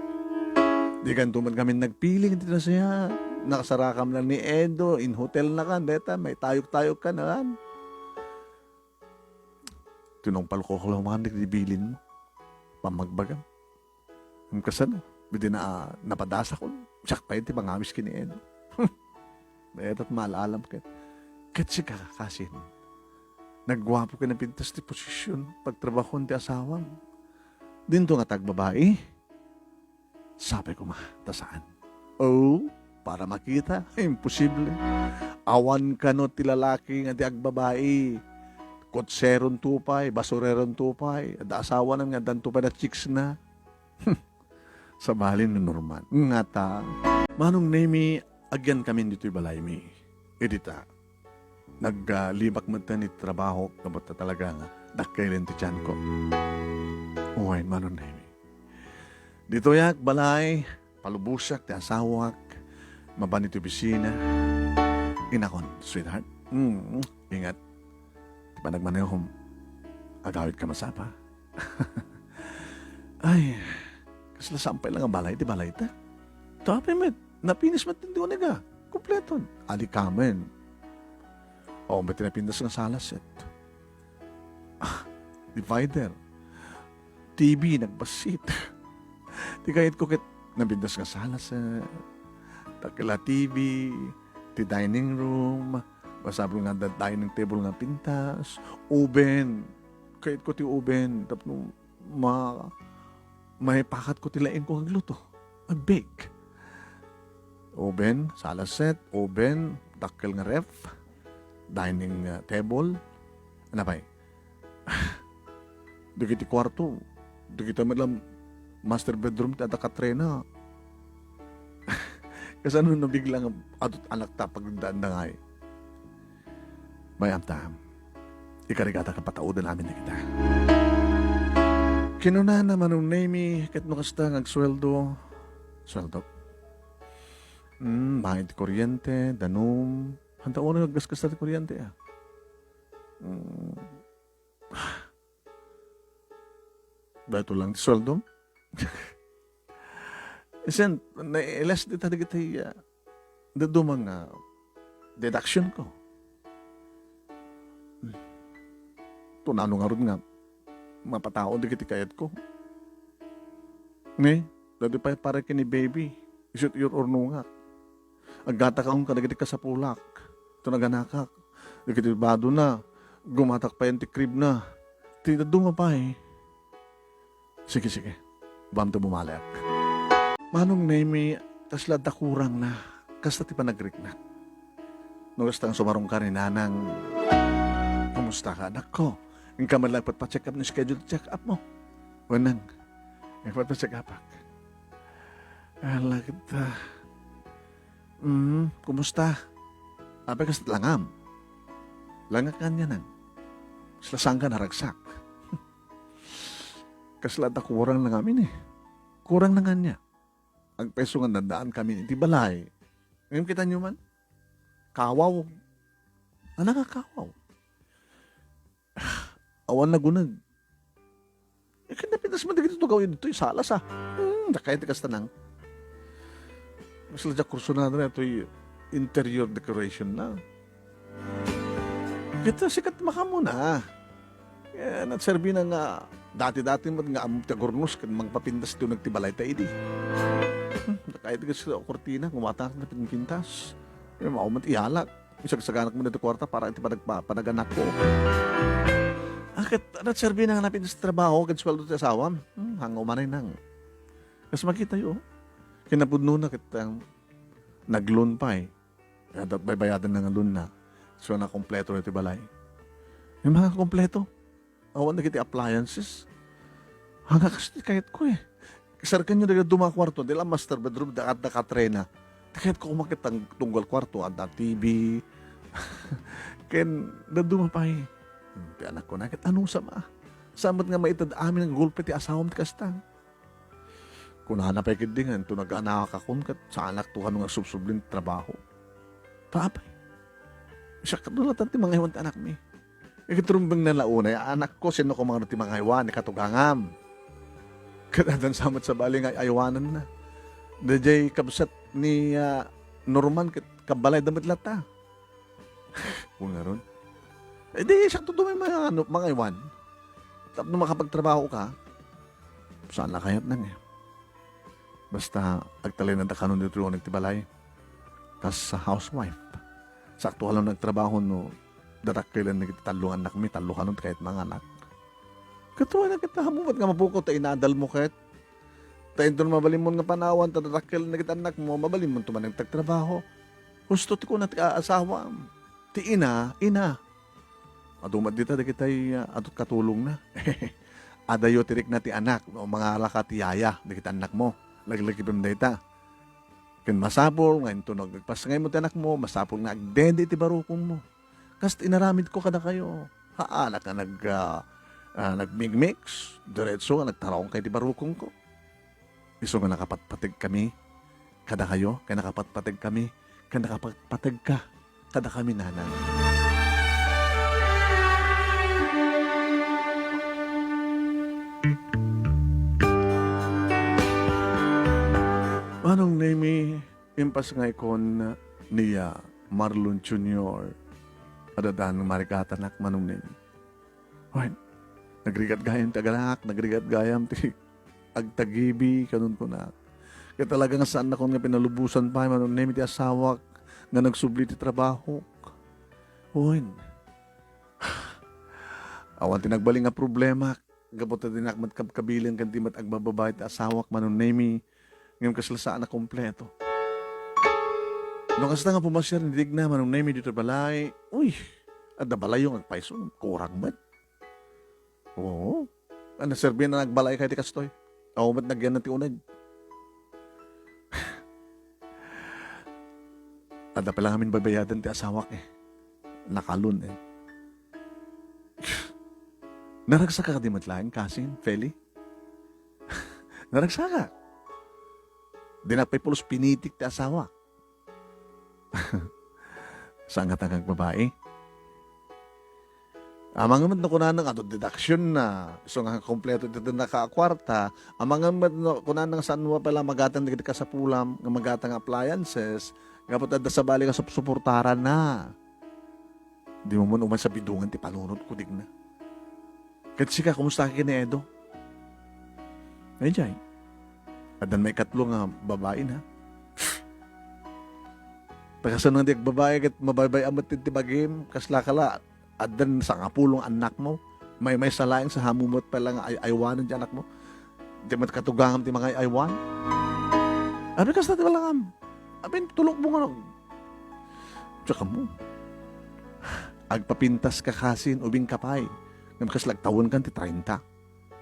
Di kanto man kami nagpiling ti nasaya. Nakasarakam lang ni Edo, in hotel na kan, deta, may tayok-tayok ka na kan. Tinungpal ko, ko lang man, di bilin mo. Pamagbagam. Ang kasano, bidi na, ah, napadasakon. Siak pay ti mangawis ken ni Edo. Mayat at maal-alam ket. Ket sika, kasin. Nagguapo ken napintas ti posisyon, pagtrabahon ti asawam. Dinto nga tagbabai? Sapay koma, ta saan. Oh, para makita, imposible. Awan kano ti lalaki nga di agbabai. Kotseron to pay, basureron to pay, adda asawanan nga addan to pay na chicks na. Sabali no Norman. Ngata, Manong Nemi, agyan kami ditoy balaymi. Idi ta, nag, ah, libak metten iti trabaho, kabutta talaga nga dakkel ti tianko. Uy, Manong Nemi. Ditoyak balay, palubosak ti asawak, mapan iti opisina. Inakon, sweetheart. Mm, ingat. Ti panagmanehom, agawid ka masapa. Ay, kasla sampay lang nga balay ti balay ta. Tapay met, napinis met ti uneg a. Kompleton. Adi kamen. O, met ti napintas nga sala set. Ah, divider. T V, nagbassit. Ti kayat ko ket napintas nga sala set. Dakkel a T V, ti dining room, Masapul nga adda dining table nga pintas, oven. Kayatko ti oven tapno ma-, maipakatko ti laingko nga agluto, ag-bake. Oven, sala set, oven, dakkel nga ref, dining, ah, table. Ano pay? Dagiti kuarto, dagita met la master bedroom ti adda katrena. Kasano no bigla nga adut anakta pagdandangay? Bay-am ta, ikarigata nga patauden amin dagita. Kinunana Manong Nemy, ket no kasta nga agsueldo, sueldo. Hmm, bayad ti kuryente, danum. Handa uno nga aggaskasta ti kuryente, ah. Hmm. Dayto lang ti sueldom? Isen, nailes dita dagiti, ah, dadduma nga deduction ko. Hmm. Tunano ngarud nga mapataod dagiti kayatko. Ni, daytoy pay para ken ni baby, isu't iyur-urnongak. Aggatakon kadagiti kasapulak, iti naganakak. Dagiti badona, gumatak pay ti crib na. Ti dadduma pay. Sige, sige. Bamto bumaliak. Manong Nemy, kasla adda kurang na. Kasta ti panagriknak. No kasta nga sumarong ka ni Nanang, kumusta ka, anak ko? Inka man lang patpa-check up ni schedule check up mo. Wenang, ipatpa-check upak. Ala, kita. Mm, kumusta? Apay, kas langam? Langak nga ania, nang? Kasla sangka naragsak. Kasla adda kurang na ngamin, eh. Kurang na nga ania. Agpayso nga nadaan kami iti balay. Ngem kita nyo man? Kawaw. Ana nga kawaw? Awan naguneg. Eh, ket napintas man dagiti tugaw ditoy, salas, ah. Hmm, dakay ti kasta nang. Kasla diak kursunada na itoy interior decoration na. Ket sikat makamuna. Eh, nagserbi na nga dati-dati met nga ammom ti agurnos ket mangpapintas ti uneg ti balay ta idi. Hmm, dakay ti kasta kurtina, kumatak na pinpintas. Eh, mao met iyalak. Isagsaganak met ditoy kuarta para iti panagpa-, panaganakko. Ah, ket, nagserbi na nga napintas ti trabaho ken sueldo ti asawam. Hmm, hanga umanay nang. Kas makitayo, kinapudnona ket, ang nag-loan pay. Kaya dat baybayadan na nga loan na. So, nakompleto iti balay. Yung mga kompleto. Awan dagiti appliances. Hanga kas ti kayatko, eh. Isarkan nyo dagiti duma a kuarto, di la master bedroom, da, adda katrena. Ti kayatko koma ket ang tunggal kuarto, adda T V. Ken, dadduma pay. Hmm, ti anakko na, ket ano sa ma? Saan met nga maited amin nga gulpe ti asawam ti kasta? Kunana pay ketdi nga, inton nag-anakakon ket saanakto kano nga subsublin ti trabaho. Ta apay, siak kano latta ti mangaywan ti anakmi. Iket rumbeng na la unay, anakko, sino koma ti mangaywan, ikatugangam. Ket addan sa met sabali nga ay-aywanenna. Daydiay kabsat ni, ah, Norman ket kabbalayda met latta. Kun ngarud. Eh, di, siak to may mga, ano, mangaywan. Tapno makapagtrabaho ka, saan la kayat nang, eh. Basta, agtalinadak kanon ditoy uneg ti balay. Kas housewife. Sakto ka lang nagtrabaho no, dadakkelen dagiti tallo nga annakmi, tallo kanon ti kayat nga anak. Ket wen, ket habubat nga mapukaw ta inadalmo ket. Ta inton mabalinmon nga panawan, ta dadakkel dagiti annakmo, mabalinmonto man nga agtrabaho. Husto ti kuna ti aasawam. Ti ina, ina. Adu met dita dagitay, ah, adu katulongna. Adayo ti rikna ti anak, no, mangalaka ti yaya, dagiti annakmo. Laglagipem dayta. Ken masapul nga inton agpasngaymo ti anakmo, masapul nga agdede ti barukongmo. Kas ti inaramidko kadakayo, haanak nga nag-, ah, ah, nagmigmix, diretso nga nagtaraongkay ti barukongko. Isu nga nakapatpategkami kadakayo, ken nakapatpategkami, ken nakapatpategka kadakami, Nanang. Manong Nemy, impasngaykon ni, ah, Marlon Junior. Adda daan nga marigatanak, Manong Nemy. Wen, nagrigat gayam ti agalak, nagrigat gayam ti agtagibi, kanon kunak. Ket talaga nga saannakon nga pinalubosan pay, Manong Nemy, ti asawak nga nagsubli ti trabahok. Wen, awan ti nagbalin nga problema, gapu ta dinak met kabkabilen ken di met agbababae ti asawak, Manong Nemy, ngem kasla saan a kompleto. No kasta nga pumasiar ni Digna, Manong Nemy, ditoy balay, uy, adda balayyo nga agpayso, kurang met. Oo. Ania serbi na nagbalay kay ti kastoy? Awan met nagyan ti uneg. Adda pay la ngamin babayadan ti asawak, eh. Nakalon, eh. Naragsaka kadi met laeng, kasin, Feli? Naragsaka. Dinak pay pulos pinitik ti asawak. Saan nga ta nga agbabae? Amangan met no kunana nga adu deduction na, isu nga kompleto ti naka a kuarta, amangan met no kunana nga saan mo pala magatang dagiti kasapulam, nga magatang nga appliances, gapu ta adda sabali nga supsuportaran na. Di mo man umay sa bidungan ti panunot ko, Digna. Ket sika, kumusta ka ken ni Edo? Ay, jay. Addan maikatlo nga babaen, ha? Ta kasano nga di agbabae ket mabaybay-am met ti bagim, kasla ka la, addan sangapulo nga annakmo. Maymaysa laeng sa hamumet pay la nga ay-aywanen ti annakmo. Di met katugangam ti mangay-aywan. Abi kasta ti balangam. Abi tulokmo nga nag-, Tsaka mo. Agpapintas ka kasin, ubing ka pay. Ngem kasla agtawenkan ti treinta.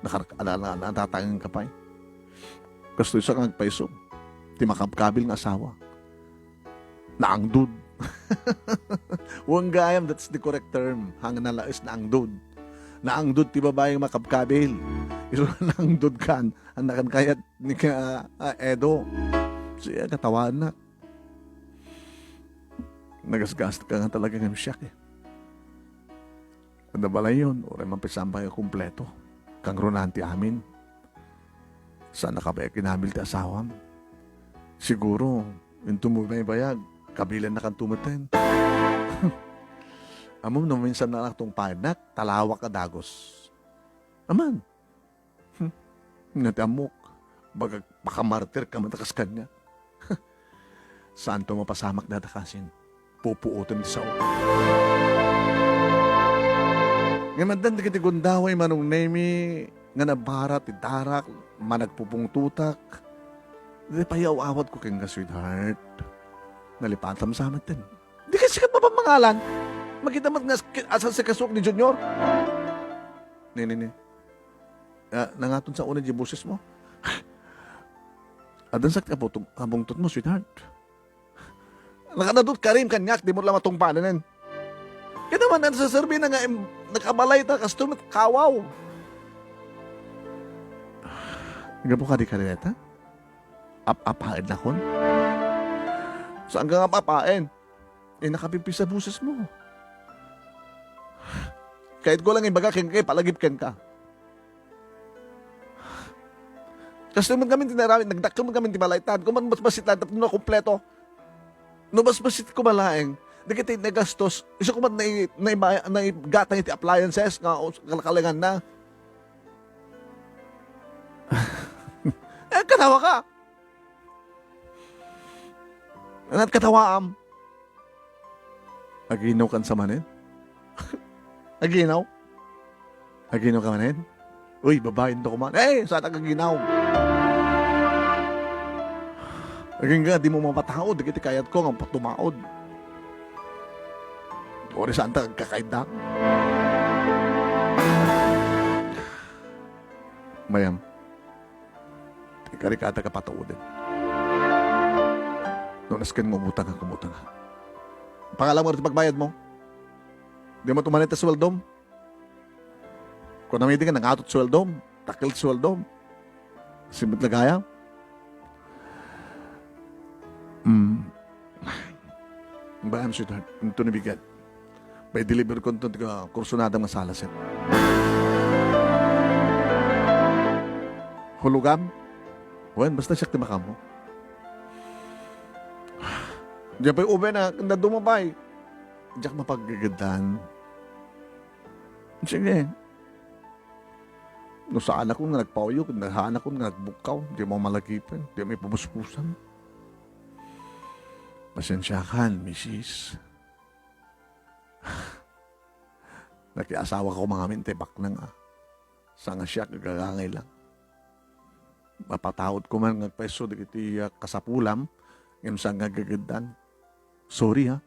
Nakar-, ala-, ala-, ala-, natatangen ka pay. Kastoy sa nga agpayso. Ti makabkabil nga asawa. Naangdud. Wen gayam, that's the correct term. Hang nalaes, naangdud. Naangdud ti babae nga makabkabil. Isu naangdud kan. Annakan kayat ni ka, ah, Edo. Siya, katawanak. Nagasgas ka nga talaga nga siak, eh. Adda balayyon, uray man pay saan pay nga kompleto. Kangrunaan ti amin. Saan na ka pay akinamil ti asawam? Siguro, inton mo baybayag, kabilan na kanto meten. Amom no minsan na lang tong panak, talawak a dagos. Aman. Hmm. Nga ti ammok, baga makamartir ka met a kas kaniak. Saanto mapasamak data kasin? Pupuotem ti sao. Ngem addan dagiti gundaway, Manong Nemy, nga nabara ti darak, managpupungtotak. Dagiti payaw-awatko kenka, sweetheart. Nalipatam sa metten. Di ka sikat mapammangalan. Makita met nga ski-, asasikasoak ni Junior. Ni, ni, ni. Ah, nangaton sa una di boses mo. Addan sa ti abuto-, abungtot mo, sweetheart. Nakanadot karim kaniak, di mo la matungpananen. Kaya naman, ang saserbi na nga, em, nakabalay ta, kasto met kawaw. Gapu ka di kareta? Ap-apaen nakon? Saan ka nga ap-apaen? Eh, nakapipis a boses mo. Kayatko lang ibaga kenka, ipalagip kenka. Kastoy met ngamin ti naramid, nagdakkel met ngamin ti balaytan. Kuman basbasit lang, tapno kompleto. No basbasit ko malaeng, dagiti nagastos, isu ko met nai-, naiba-, naigatang iti appliances nga us-, kalakalingan na. Eh, katawa ka. Anat katawaam? Aginaw kan sa manen? Aginaw? Aginaw ka manen? Uy, babae, into ko man. Eh, saan ka aginaw? Aging ka, di mo mapataod, dagiti kayat ko, nga patumaod. Ori saan ta agkakaida? Mayam. Ti karikata ka patauden. No nasken nga umutang ka, umutang ka. Pangalam nga ti pagbayad mo. Di mo tumanen ta suweldom. Kung namidi ka, nangatot suweldom. Takkel suweldom. Simbit lagaya. Mm. Bayam, sweetheart. Ito ni bigat. Pay-deliver ko ito ti kursunada nga salaset. Hulogam? Wen, basta siak ti makamo. Diak pay uben a, naduma pay. Diak mapaggegedan. Sige. No saanakon nga nagpauyo, ken saanakon nga nagbukkaw, di mo malagipen, di mo ipumuspusan. Pasensiakan, misis. Nakiasawak ko ngamin ti baknang, ah. Saan nga siak, agagangay lang. Mapataudko man nga agpayso dagiti, ah, kasapulam, ngem saan nga agageddan. Sorry, ha?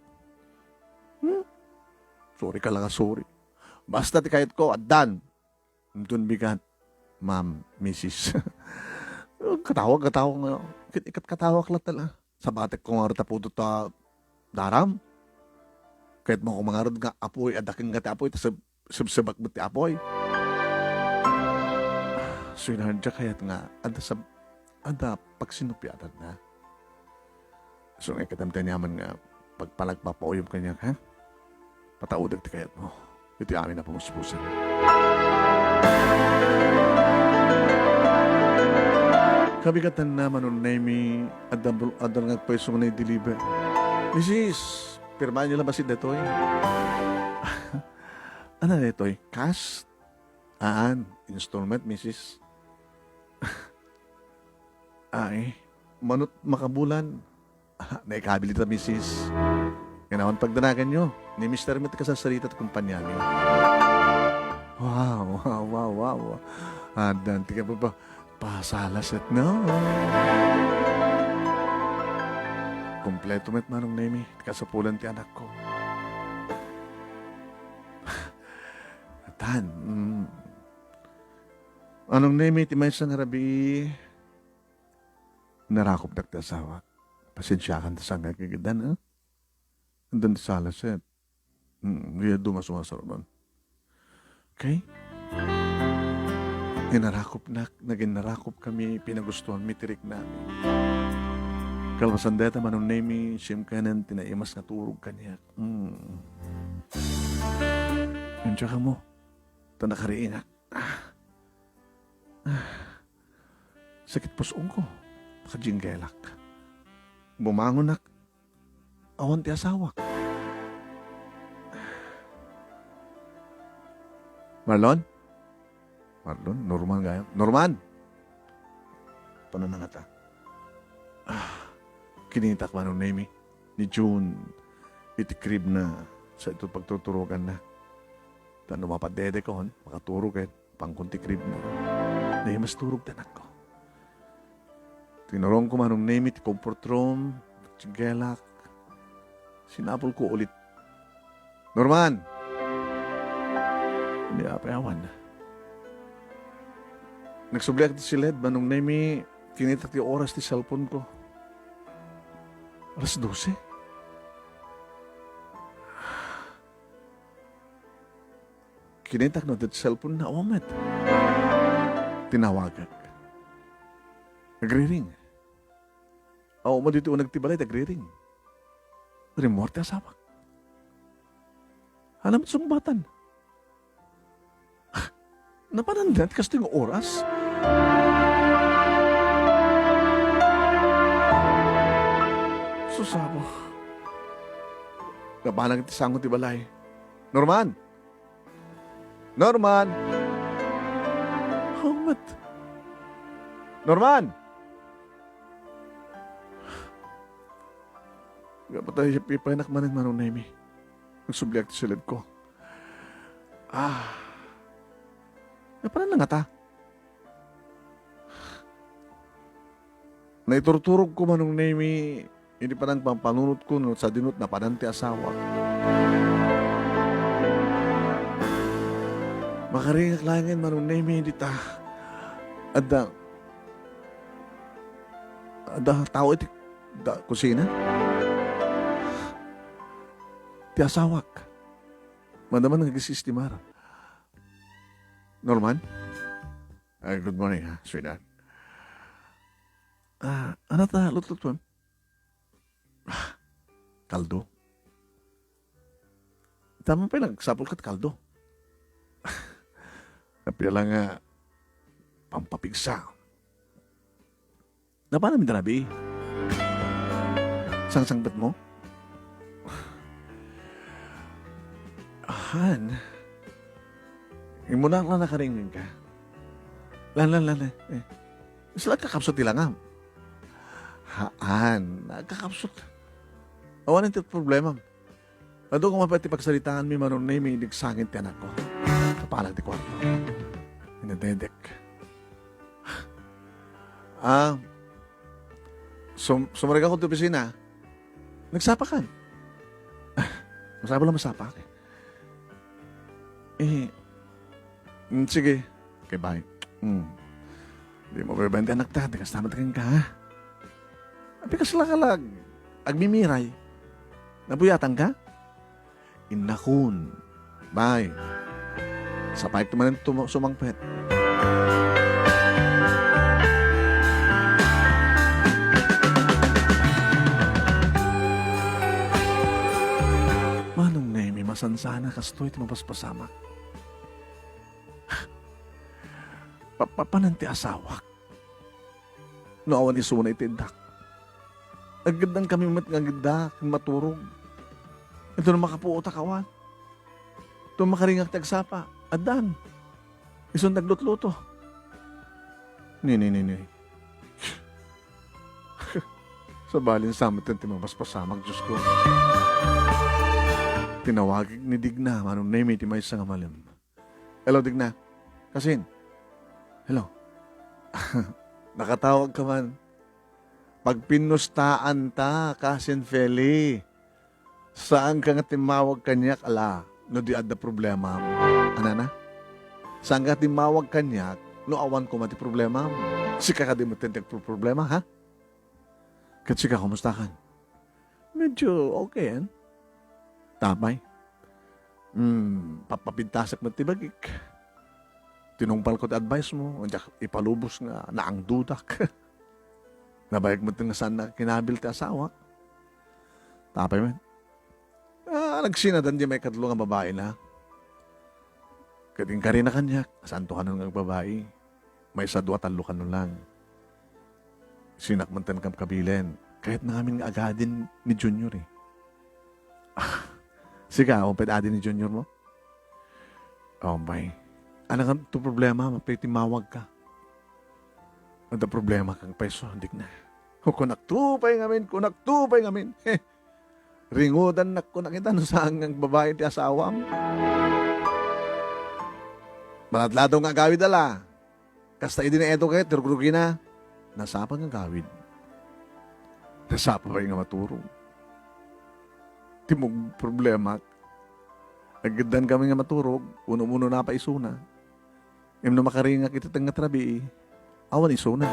Hmm? Sorry ka lang, ah, sorry. Basta ti kayatko, addan. Inton bigat, ma'am, misis. Katawag, katawag nga. Ket ikatkatawak latta la. Sabatek ko nga rita pudot ta daram. Ket mo ko mangarod nga apoy, adda ken nga ti apoy, ta seb-, sebsebak met ti apoy. Sweetheart, diak kayat nga, adda sab-, adda pagsinupiatan na. So, nga ikatam ti aniaman nga pagpalagpapauyom kaniak, ha? Pataudek ti kayatmo. Iti amin a pamuspusan. Kabigatanna, Manong Nemy, adda bul-, adda nga agpayso nga nai-deliver. Misis, pirmaenyo la bassit daytoy. Ano daytoy? Cash? Aan, installment, misis. Ay, manut makabulan. Ah, naikabil ita, misis. Kanawan pagdanaganyo, ni Mister met kasarsarita ti kumpaniami. Wow, wow, wow, wow. Addan ti kapapa-, pasalaset, no? Kompleto met, Manong Nemy, ti kasapulan ti anakko. Atan, mm. Manong Nemy, ti maysa nga rabii, narakopdak ti asawak. Pasensiakan ta saan nga agigiddan, eh? Addan ti salaset. Mm, di adu masumasarunon. Okay? Inarakopnak, nagin narakopkami, pinagustuanmi ti riknami. Kalpasan dayta, Manong Nemy, siem ken ti naimas nga turog kaniak. Mm. Andiyan ka mo. Ta nakariingak. Ah. Ah. Sakit pusoongko. Nakajinggelak. Bumangonak. Awan ti asawak. Marlon? Marlon? Norman gayam? Norman! Pananangata. Ah, kinitak, Manong Nemy, ni June iti crib na sa ito pagtuturugan na. Ta no mapadedekon, makaturog ket pangkon ti crib na. Naimas turog ti anakko. Tinurongko, Manong Nemy, ti comfort room, ti gelak. Sinapolko ulit. Norman! Ni apay awan. Nagsubliak ti siled, Manong Nemy, kinitak ti oras ti cellphone ko. Alas dose. Kinitak no adda ti cellphone na, awan met. Tinawagak. Nagriring. Awan met ditoy uneg ti balay, nagriring. Rimmuar ti asawak. Ania met sungbatan? Napanan ti kastoy nga oras? Sus, Apo. Nabanag ti sango ti balay. Norman! Norman! Awan met. Norman! Apay, ipayanak manen, Manong Nemy. Nagsubliak ti siledko. Ah. Napanan nangata? Naiturturogko, Manong Nemy, idi panangpampanunotko no sadino ti napanan ti asawak. Makaringak laengen, Manong Nemy, dita. Adda, adda tao iti da-, kusina. Ti asawak. Madama nga agisistimar. Norman? Ah, good morning, ha, sweetheart. Ah, ania ta lutlutuem? Ah, kaldo. Tama pay, nagsapul ket kaldo. Apay la nga pampapigsa. Napanan met rabii? Sangsangpetmo? Han. Immuna la, nakaringgan ka. Lan, lan, lan, lan. Eh. Saan, agkakapsut ti langam? Haan, agkakapsut. Awan ti problema. Adu koma pay ti pagsaritaanmi, Manong Nemy, idi agsangit ti anakko. Kapalag ti kuarto. Inadedek. Ah, sum-, sumrekak ti opisina. Nagsapakan. Masapul a masapak. Eh, mm, sige. Okay, bye. Mm. Dimo baybay ti anakta, di kasta met kenka, ha? Apay, kasla ka la agmimiray? Nabuyatanka? Innakon. Bye. Sapayek manen tumo-, sumangpet. Manong Nemy, masansan a kastoy ti mapaspasamak. Pa-, papanen ti asawak no awan isuna iti iddak. Aggaddan kami met nga agidda ken maturog. Ito no makapuotak awan. Ito makaringak ti agsapa. Addan. Isun ti aglutluto. Ni, ni, ni, ni. Sabali, sa met ti mapaspasamak, Diyos ko. Tinawagek ni Digna, Manong Nemy, ti maysa nga malem. Hello, Digna. Kasin? Hello. Nakatawag ka man. Pagpinustaan ta, Kasin Feli. Saan ka nga timmawag kaniak, ala, no di adda problema. Anana? Saan ka timmawag kaniak, no awan koma ti problema? Sika kadi met ti agproproblema, ha? Ket sika, kumusta kan? Medyo okay, eh. Tapay. Hmm, papapintasek met ti bagik. Tinungpalko ti advice mo, diak ipalubos nga naangdudak. Nabayag met nga saan na kinabil ti asawa. Tapay met. Ah, nagsinadan di maikatlo nga babaina. Ket inkarina kaniak, santo kanon nga agbabai. Maysa, dua, tallo kanon lang. Sinak man tan kam-, kabilen. Kayatna ngamin nga agadin ni Junior, eh. Ah, sika, awan pay adi ni Junior mo? Awan pay. Ano nga to problema, mapay timmawag ka? Adda problema kang payso, Digna. O, kunak to pay ngamin, kunak to pay ngamin. He. Ringudannak kunak ita no saan nga agbabai ti asawam. Maladladaw nga agawid, ala. Kasta idi ni Edo ket rugrugina, nasapa nga agawid. Nasapa pay nga maturog. Ti mug-, problema, aggaddan kami nga maturog, uno-uno na pa isuna. Ngem no makaringak iti tengnga ti rabii, awan isuna.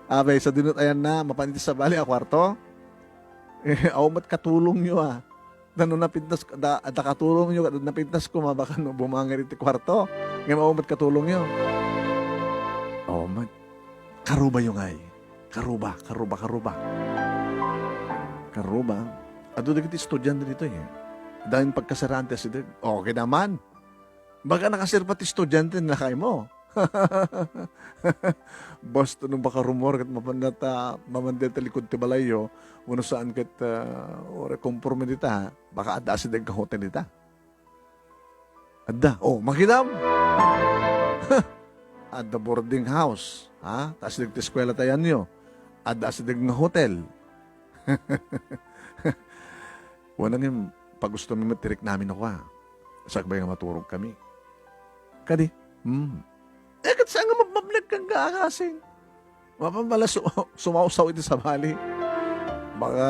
Apay, sadino ti ayanna, mapan iti sabali a kuarto? Eh, awan met katulongyo, a. Ta no napintas, da, da katulongyo, da napintas koma, baka no bumangir iti kuarto. Ngem awan met katulongyo. Awan met. Karubayo ngay. Karuba, karuba, karuba. Karuba. Adu dagiti estudiante ditoy, eh. Daan pagkasaraan ti asideg. Okay naman. Baka nakasirpa ti estudiante, lakay mo. Basta no baka rumor ket mapanda ta, mamanda ta likod ti balayyo, wenno saan ket, ah, uray komporme dita, baka adda asideg nga hotel dita. Adda. Oh, makidam. Adda boarding house, ha? Ta asideg ti eskuela ti ayanyo. Adda asideg nga hotel. Wen, ngem, pagustomi met ti riknami no kua. Sakbay nga maturog kami. Kadi? Hmm. Eh, ket saan nga mabmabnag kang gaagasin? Mapamala su-, sumawsaw iti sabali. Baka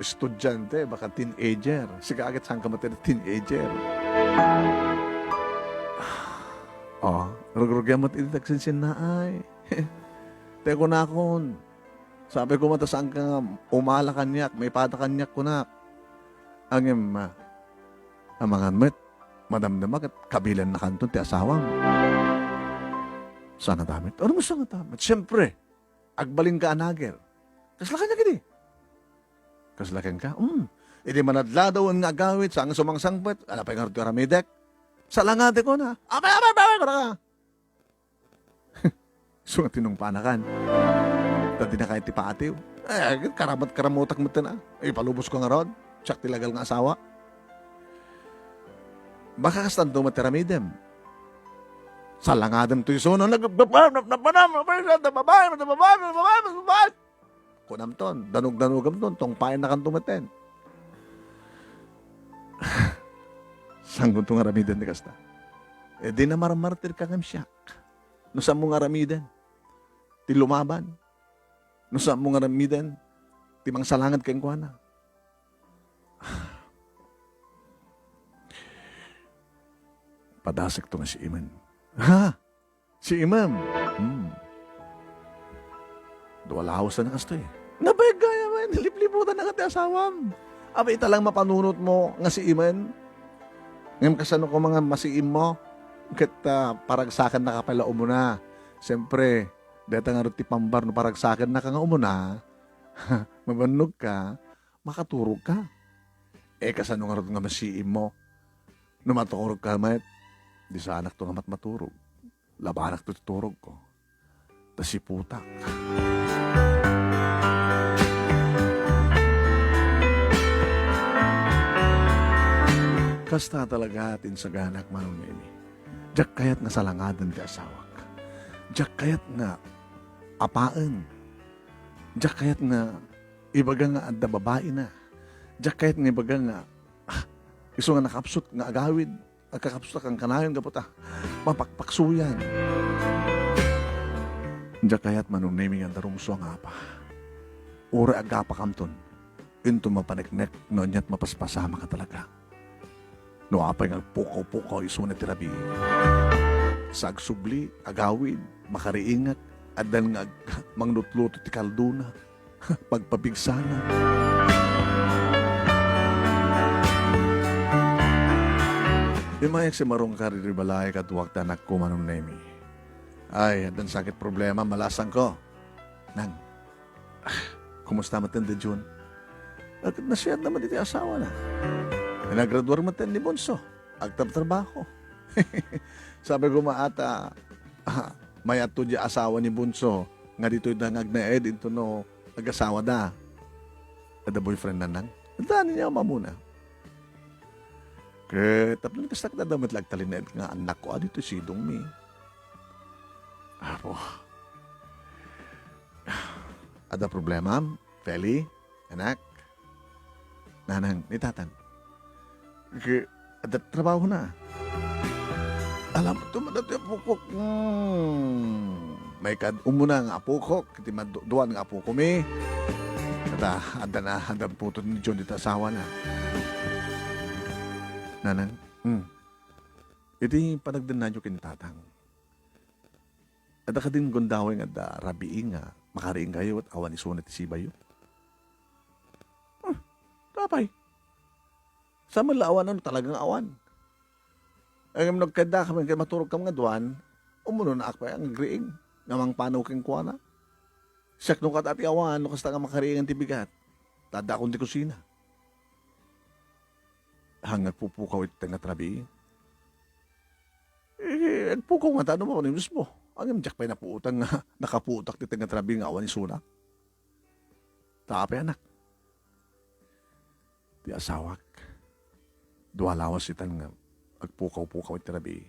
estudiante, baka teenager. Sika ket saan ka met iti teenager? Oh, rugrugem met iti agsinsinnaay. Te kunakon, sabi ko, mata saan ka nga umala kaniak, maipada kaniak, kunak. Ngem, ah, amangan met, madamdama ket kabilennakanton ti asawam. Saan a damit? Ano mo saan a damit? Siyempre, agbalinka a nager. Kasla kaniak idi? Kasla kenka? Hmm. Idi manadladaw nga agawid, saan nga sumangsangpet, ano pay ngarud ti aramidek? Salangadek, kuna. Apay, apay, apay, kuna ka. Isu nga tinungpanakan. Ta dinaka iti paatiw. Eh, karamat-karamutak met ten, a. Ipalubos ko ngarud. Siak ti legal nga asawa. Baka kastanto met ti aramidem. Salangadem toy isu, no? Nag-, nag-, nag-, nag-, nag-, babae, babae, babae, babae. kunamton, danug-danugamton, tungpaennakanto metten. Saankonto nga aramiden ti kasta. E, di na marmartirka ngem siak. No saanmo nga aramiden ti lumaban, no saanmo nga aramiden ti mangsalanged kenkuana. Padasekto nga si Imen. Ha? Si Imen? Hmm. Dua lawas na kastoy. Nabayag gayam, naliplibutan na nga ti asawam. Apay, ita lang mapanunotmo nga si Imen? Ngem kasano koma nga masiimmo? Ket, ah, paragsakennaka pay la umuna. Siempre, dayta ngarud ti pambar no paragsakennaka nga umuna, mabannogka, makaturogka. E, kasano ngarud nga masiimmo? No maturogka met, di saanakto nga matmaturog. Labanakto ti turogko. Ta siputak. Kasta talaga ti insaganak, Manong Nemi. Diak kayat nga salangaden ti asawak. Diak kayat nga apaen. Diak kayat nga ibaga nga adda babaina. Diak kayat nga ibaga nga, ah, isu nga nakapsut nga agawid. Agkakapsut a kankanayon gapu ta mapakpaksuyan. Diak kayat, Manong Nemi, nga adda rumsua nga apa. Uray agapakamton, inton mapaneknek no ania't mapaspasamaka talaga. No apay nga agpukaw-pukaw isuna ti rabii. Sa agsubli, agawid, makariingak, addan nga ag-, manglutluto ti kaldona. Pagpapigsana. Immayak si Marungkar iti balay kaduak ti anakko, Manong Nemi. Ay, addan sakit problema, malasangko. Nang, ah, kumusta met ti Jun? Agnasyad na met iti asawana. Nagraduar met ni Bunso. Agtratrabaho. Sabi ko, maata, ah, mayat to di asawa ni Bunso, nga ditoy da nga agnaed, into no agasawada. Adda boyfriend na nang? Adda ni niya mamuna. Ket, tapno ni kastak da met la agtalinaed nga anak ko, adito sidong mi. Apo. Adda problema, Feli? Anak? Nanang, ni Tatang. Ke, adda trabahona. Alam, tumada ti apokok. Hmm. Maikad umuna nga apokok, iti maduan nga apokomi. Kata, adda na, adda putot ni John dita asawana. Nanang, hmm. Iti panagdennanyo ken Tatang. Adda kadin gundaway nga adda rabii nga makariingkayo ket awan isuna ti sibayo? Hmm, apay? Saan met la awan no talaga nga awan? Ngem no agkaydakam ken maturogkam nga duan, umunonak pay nga agriing nga mangpanaw kenkuana. Siak no kata ti awan no kasta nga makariing ti bigat. Ta addaakon ti kusina. Haan nga agpupukaw iti tengnga ti rabii? Eh, agpukaw ngata no mapanimsmo. Ngem diak pay napuotan nga nakapuotak ti tengnga ti rabii nga awan isuna. Ta apay, anak? Ti asawak, dua lawas itan nga agpukaw-pukaw iti rabii.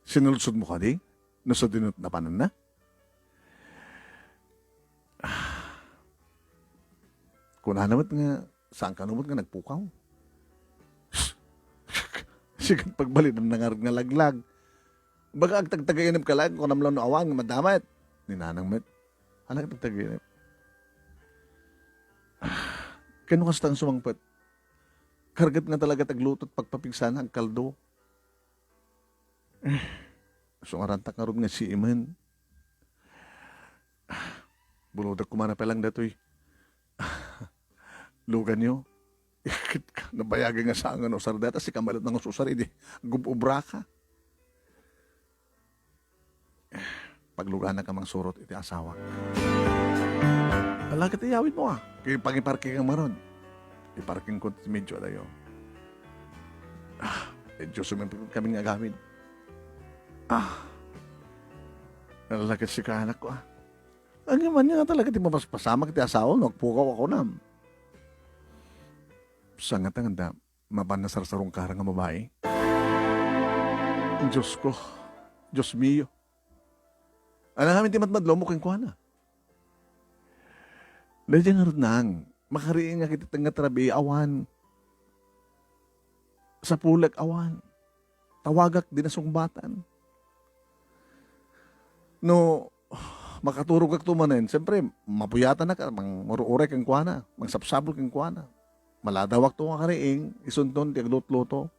Sinudsodmo kadi no sadino ti napananna? Kunana met nga, saan kano met nga nagpukaw? Sikat pagbalinanna ngarud nga laglag. Baga agtagtagainep ka laeng, kunam laeng no awan nga madama met. Ni Nanang met. Haan nga agtagtagainep. Ken no kasta nga sumangpet, karget nga talaga ti agluto ti pagpapigsana, agkaldo. Eh, sungarantak ngarud nga siimen. Bulodek koma pay laeng datoy luganyo. Nabayag nga saan nga nausar dayta, sika met laeng nga ususar idi gub-ubraka. Pagluganak a mangsurot iti asawak. Ala ket iyawidmo, a. Ket pangiparkingam ngarud. Iparkingko ti medio adayo. Ah, eh, Diyos, sumimpit kami nga agawid. Ah. Ala ket sika, anakko, a. Ania man nga talaga ti mapaspasamak ti asawa no agpukaw a kunam? Sangata nga adda mapan nasarsarungkara nga babai. Diosko, Dios mio. Ania ngamin ti madmadlomo kenkuana? Daydiay ngarud nang, makariingak iti tengnga ti rabii, awan. Sapulek, awan. Tawagak, di nasungbatan. No, makaturogakto manen, siyempre, mapuyatanak, manguru-uray kenkuana, mangsapsapul kenkuana. Maladawakto nga kariing, isunton ti aglutluto.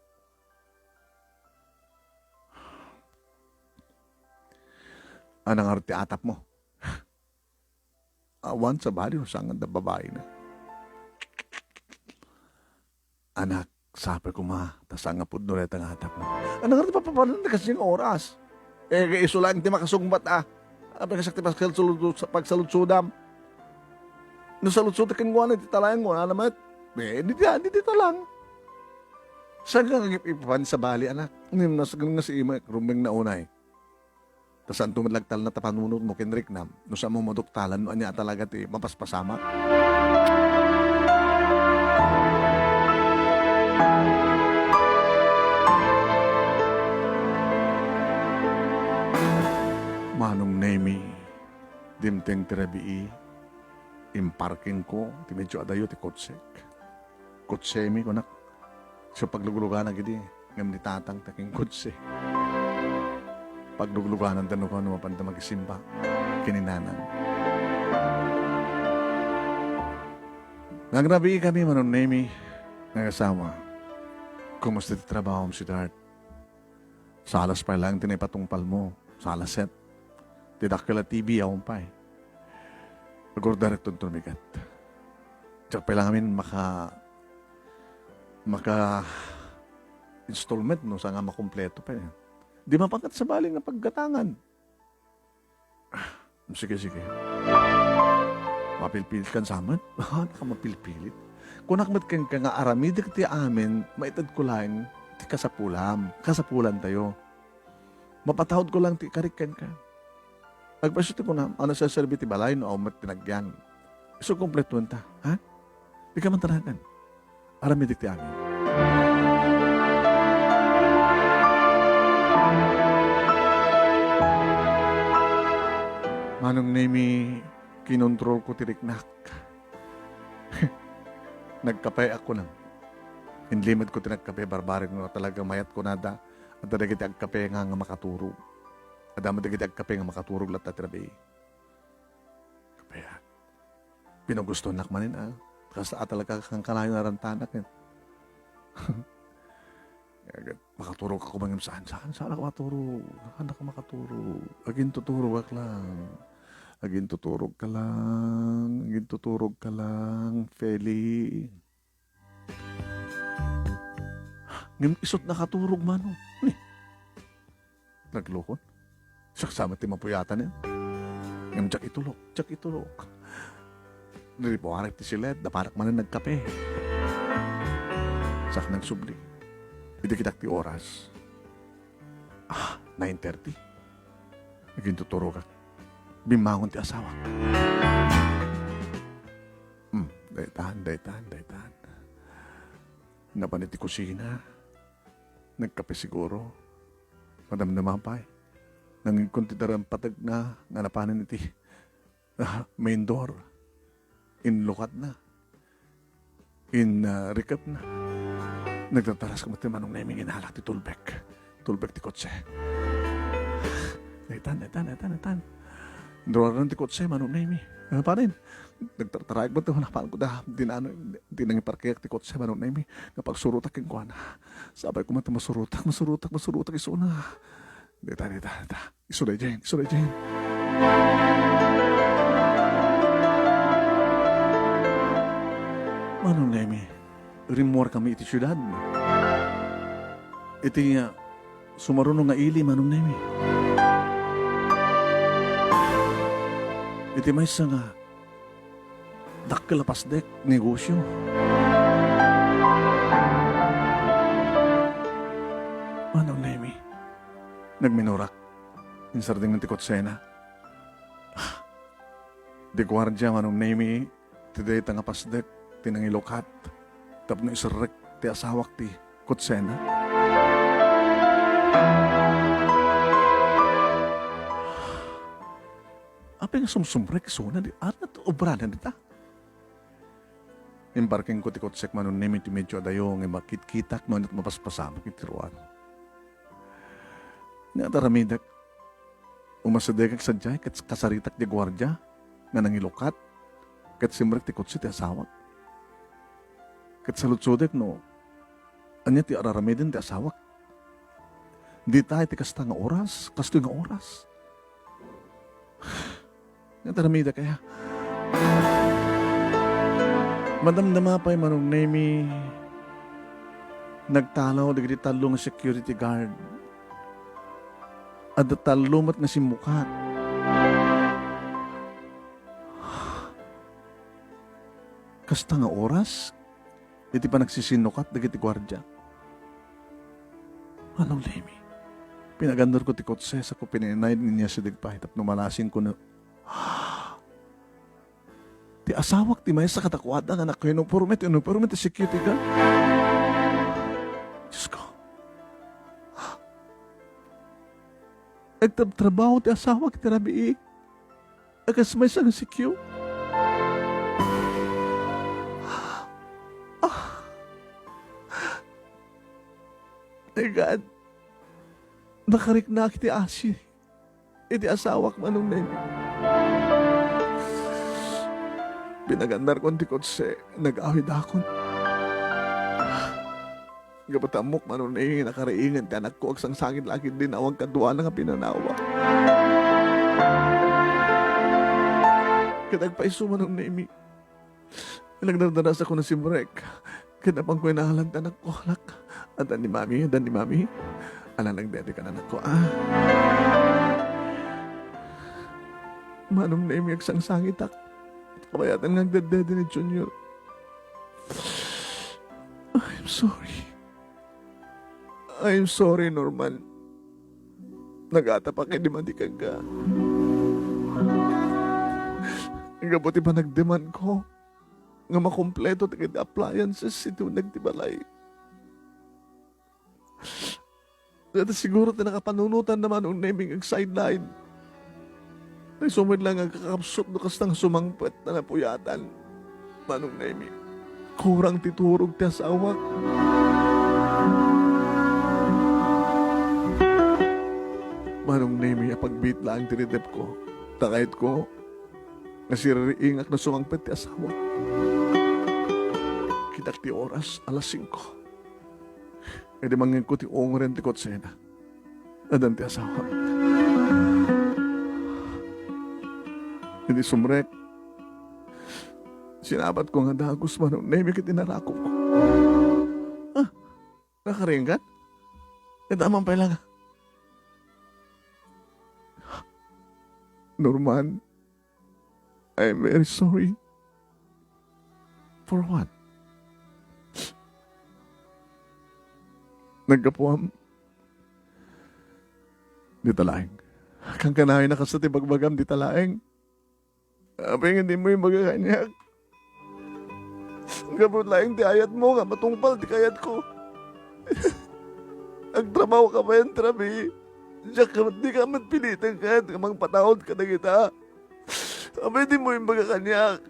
Anang ngarud ti atapmo? Awan sabali no saan nga adda babaina. Anak, sapay koma, ta saan nga pudno dayta nga atapmo. Anang ngarud ti papapananda kasdiay nga oras? Eh, isu laeng ti makasungbat, a. Apay, kasak ti pagsalud-, pagsaludsodam. No saludsodek kenkuana, iti talayanmo, ano met? Eh, di, di, di, di talang. Saan nga ip-, ipapan sabali, anak? Ngem nas-, nga si ima, rumbeng na unay. Ta saanto met la agtalna ta panunotmo ken riknam, no saan mo maduktalan no ania a talaga ti mapaspasamak. Manong Nemi, dimteng ti rabii, imparkingko ti medyo adayo ti kotsek. Kotsemi, kunak. So, paglugluganak idi, ngem ni tatang ta ken kotse. Pagluglugananta no kano mapanda magisimba ken ni nanang. Nangrabii kami, Manong Nemi, nga asawa. Kumusta ti trabahom, sweetheart? Salas pay laeng ti naipatungpalmo. Salaset. Ti dakkel a T V, awan pay. Agurdarekton tumigat. Diak pay laeng amin maka-, maka-installment no saan nga makumpleto pay. Di mapangat sabali nga paggatangan. Ah, sige, sige. Mapilpilit kan samet? Haan ka mapilpilit. Kunak met kenka nga aramidek ti amin, maitedko laeng ti kasapulam, kasapulantayo. Mapataudko laeng ti karik kenka. Agpayso ti kunam, a naserserbi ti balay no awan met ti nagyan. Isu kumpletoenta, ha? Dika mantaragan. Aramidek ti amin. Manong Nemi, kinontrolko ti riknak. Nagkape ako lang. Inlimedko ti nagkape, barbareng no talaga mayat kunada. Adda dagiti agkape nga, nga makaturog. Adda met dagiti agkape nga makaturog latta ti rabii. Kapeak. Pinagustonak manen, a. Kasta a talaga kankanayon a rantanak, eh. Makaturoganak man ngem saan, saan, saan ako maturog? Saan ako maturog? Agintuturogak lang. Agintuturogka lang. Agintuturogka lang, Feli. Ngem isut nakaturog, Manong. Ni, naglukon. Siak sa met ti mapuyatan, eh. Ngem diak itulok, diak itulok. Niribuarak ti siled, daparak manen nagkape. Sak nagsubli. Idi kitak ti oras. Ah, nine thirty. Agintuturogak. Bimmangon ti asawak. Hmm, daytan, daytan, daytan. Napan iti kusina. Nagkape siguro. Madamdama pay. Nangigkon ti darampategna nga napanen iti, ah, main door. Inlukatna. In, ah, rikepna. Nagtartaraskon ti Manong Nemi, inalak ti tulbek. Tulbek ti kotse. Daytan, daytan, daytan, daytan. Duaran ti kotse, Manong Nemi. Ano pa rin? Nagtartaraik ba ito? Napan ko da. Di na, ano, di nangiparkiak ti kotse, Manong Nemi. Napagsurotak kenkuana. Sapay ko man ito, masurotak, masurotak, masurotak, isuna. Dita, dita, dita. Isu daydiay, isu daydiay. Manong Nemi, rimmuar kami iti siudad. Iti, ah, sumaruno nga ili, Manong Nemi. Iti maysa nga dakkel a pasdek, negosyo. Manong Nemi, nagminurak. Insardeng ti kotsena. Di guardia, Manong Nemi, ti dayta nga pasdek ti nangilukat tapno iserrek ti asawak ti kotsena. Apay nga sumsumrek isuna di, ano ti obrana dita? Imparkengko ti kotsek, Manong Nemi, iti medio adayo nga makitkitak no aniat mapaspasamak iti ruar. Ania ti aramidek? Umasidegak sadiay ket kasaritak ti guardia nga nangilukat ket simrek ti kotse ti asawak. Ket saludsodek no ania ti ar-aramiden ti asawak. Dita iti kasta nga oras, kastoy nga oras. Nga taramida kaya? Madamdama pay Manong Nemi, nagtalaw dagiti tallo nga security guard. Adda tallo met nga simmukat. Kasta nga oras, iti panagsisinnukat dagiti guardia. Manong Nemi, pinagannurko ti kotse, sako pinainay nga inyasideg pay tapno malasingko no ti asawak ti maysa kadakuada nga nakauniporme ti uniporme ti security guard. Diyos ko. Nagtrabtrabaho ti asawak iti rabii. A kas maysa nga security. Ah. My God. Nakariknak iti asi iti asawak, Manong Nemi. Pinagannarkon ti kotse, nag-awidakon. Gapu ta ammok, Manong Nemi, nakariingan ti anakko, agsangsangit la ketdin awan kaduana nga pinanawa. Ket agpayso, Manong Nemi, nagdardarasakon a simrek, ket napanko inalan ti anakko, anak. Adda ni Mami, adda ni Mami. Ala, nagdede ka na, anakko, ah. Manong Nemi, agsangsangitak. Kabayatan nga agdedede ni Junior. I'm sorry. I'm sorry, Norman. Nagatapak idi madi kenka. Gapu ti panagdemandko nga makompleto dagiti appliances iti uneg ti balay. Dayta siguro ti nakapanunotan na Manong Nemi nga ag-sideline. Isu met laeng nga agkakapsut no kasta nga sumangpet ta napuyatan. Manong Nemi, kurang ti turog ti asawak. Manong Nemi, apagbiit laeng ti ritepko. Ta kayatko nga siririingak no sumangpet ti asawak. Kitak ti oras, alas singko. Idi mangngegko ti ungoren ti kotsena, addan ti asawak. Idi sumrek, sinabatko nga dagus, Manong Nemi, ket inarakopko. Ah, nakariingkan? Ket aman pay laeng. Norman, I'm very sorry. For what? Naggapuam dita laeng. Kankanayon a kasta ti bagbagam dita laeng. Apay nga dimo ibaga kaniak? Gapu laeng ti ayatmo nga matungpal ti kayatko. Agtrabaho ka pay iti rabii. Diak ka met, dika met piliten ket nga mangpataud kadagita. Apay dimo imbaga kaniak?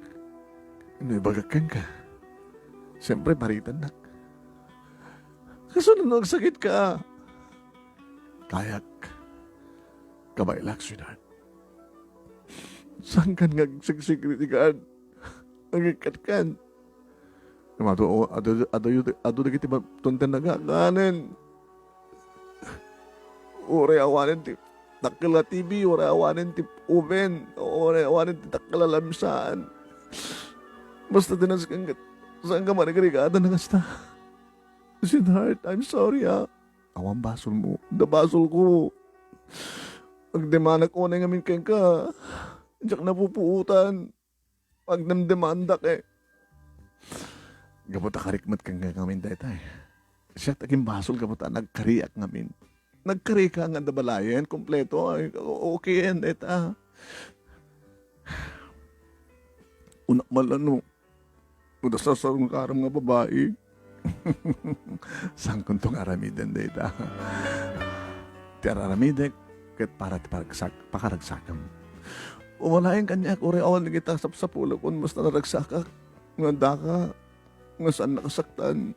No ibagak kenka, siyempre, paritannak. Kasano no agsakit ka? Kayak. Kabaelak, sweetheart. Saankan nga agsiksik iti kan? Agikkat kan? Adu, adu, adu, adu dagiti ba-, tunten nagaganen. Uray awanen ti dakkel a T V, uray awanen ti oven, uray awanen ti dakkel a lamsaan. Basta ti nasken ket, saanka marigrigatan a kasta. Sweetheart, I'm sorry, ah. Awan basolmo. Adda basolko. Agdemanak unay ngamin kenka. Diak napupuotan. Agdemdemandak, eh. Gapu ta karikmet kenka ngamin dayta, eh. Siak ti agimbasol gapu ta nagkariak ngamin. Nagkarika nga adda balayen, kompleto, ay, o-, okay, and dayta. Unak man lang, no. Uda sa sarungkaram nga babai. Saankonto nga aramiden dayta? Ti ar-aramidek ket para ti paragsak-, pakaragsakam. Umalayen kaniak, uray awan dagita sapsapulokon, basta naragsakak. Nga daka, nga saan nakasaktan.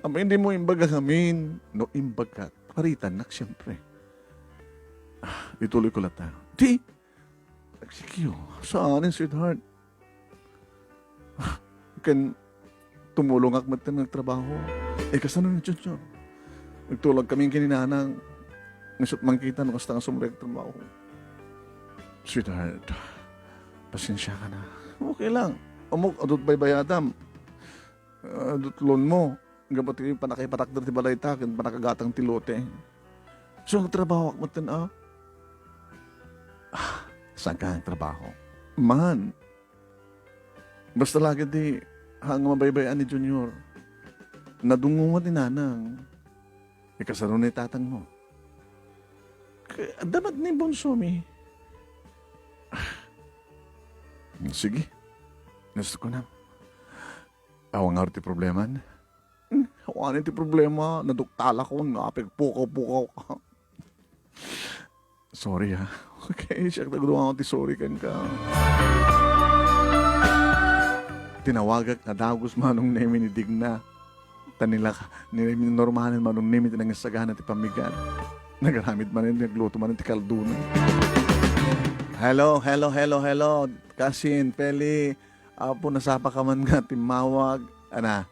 Amin dimo imbaga ngamin, no imbagak, paritannak, siyempre. Ah, ituloy ko latta. Di, nagsikyo. Saan, sweetheart? Ken tumulongak met nga agtrabaho. Eh, kasano ni Junior? Nagtulag kami ken ni Nanang. Isut' makita no kasta nga sumrek trabaho. Sweetheart, pasensya ka na. Okay lang. Ammok, adut baybayadam. Adut loan mo. Gapu ti panakapatakder ti balay ta, ken panakagatang ti lote. So, nagtrabahoak met, ah. Ah, saan ka nagtrabaho? Man. Basta lagi di, ha, nga mabaybay-an ni Junior. Nadungngo nga ti Nanang. Ikasaro ni tatang mo. K-, adda met ni Bunso mi. Ah, sige. Gusto ko na. Awan nga ti problema. Hmm, awan ti problema. Naduktalakon nga apigpukaw-pukaw ka. Sorry, ha. Okay, siak, nagduangan ti sorry kenka. Tinawagak nga dagus Manong Nemi ni Digna. Ta nila, ni, normal Manong Nemi ti nangisagana ti pammigat. Nagaramid manen, nagluto manen ti kaldona. Hello, hello, hello, hello. Kasin, Peli, Apo, nasapa ka man nga timmawag. Ana,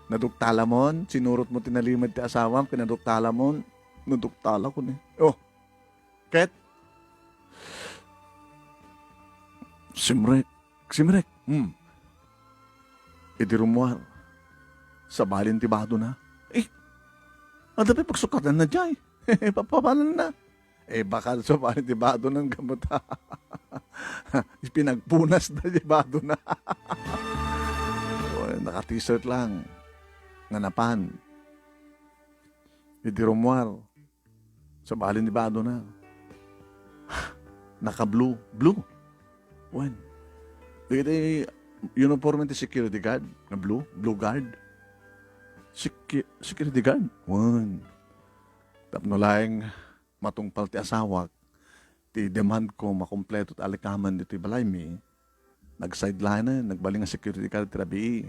naduktalamon? Sinurot mo ti nalimed ti asawam, ken naduktalamon? Naduktalakon eh. Oh, ket? Simrek. Simrek. Hmm. Idi rummuar, sabalin ti badona. Eh, adda pay pagsukatanna diay. Papapananna. Eh, baka sabalin ti badona gapu ta pinagpunasda ti badona. O, naka-t-shirt lang. Nga napan. Idi rummuar. Sabalin ti badona. Naka-blue. Blue. Wen. Dagiti uniforme ti security guard nga blue, blue guard. Secu-, security guard? Wen. Tapno laeng matungpal ti asawak, ti demand ko makompleto ti alikaman ditoy balaymi, nag-sideline, nagbalin nga security guard ti rabii.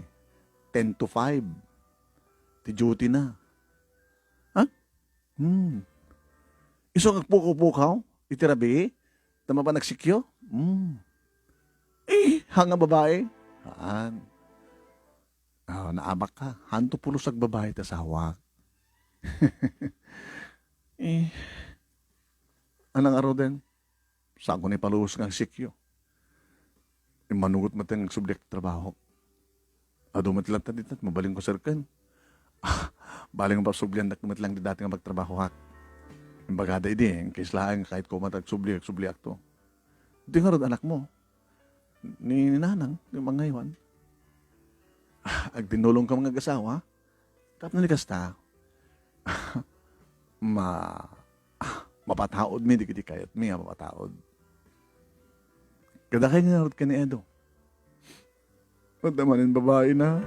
Ten to five. Ti duty na. Ha? Hmm. Isu nga agpukaw-pukaw iti rabii, ta mapan agsikyo? Hmm. Eh, ha nga babae? Haan. Ah, naabak ka. Hanto pulos agbabae ti asawak. Eh, anang aruden? Saanko ni paluos nga agsikyo. Immanugot met nga agsubliak ti trabahok. Adu met latta dita, mabalinko serken. Bali nga pagsubliandak met lang ti dati nga pagtrabahoak. Imbagada idi, inkaislaen nga kayatko met agsubli, agsubliakto. Di ngarud anakmo. Ni, ni nanang, ni mangaywan. Agtinnulongka nga agasawa. Tapno ni kasta, ma-, mapataudmi dagiti kayatmi a mapataud. Kadakay nga ngarud ken ni Edo. Adda manen babaina.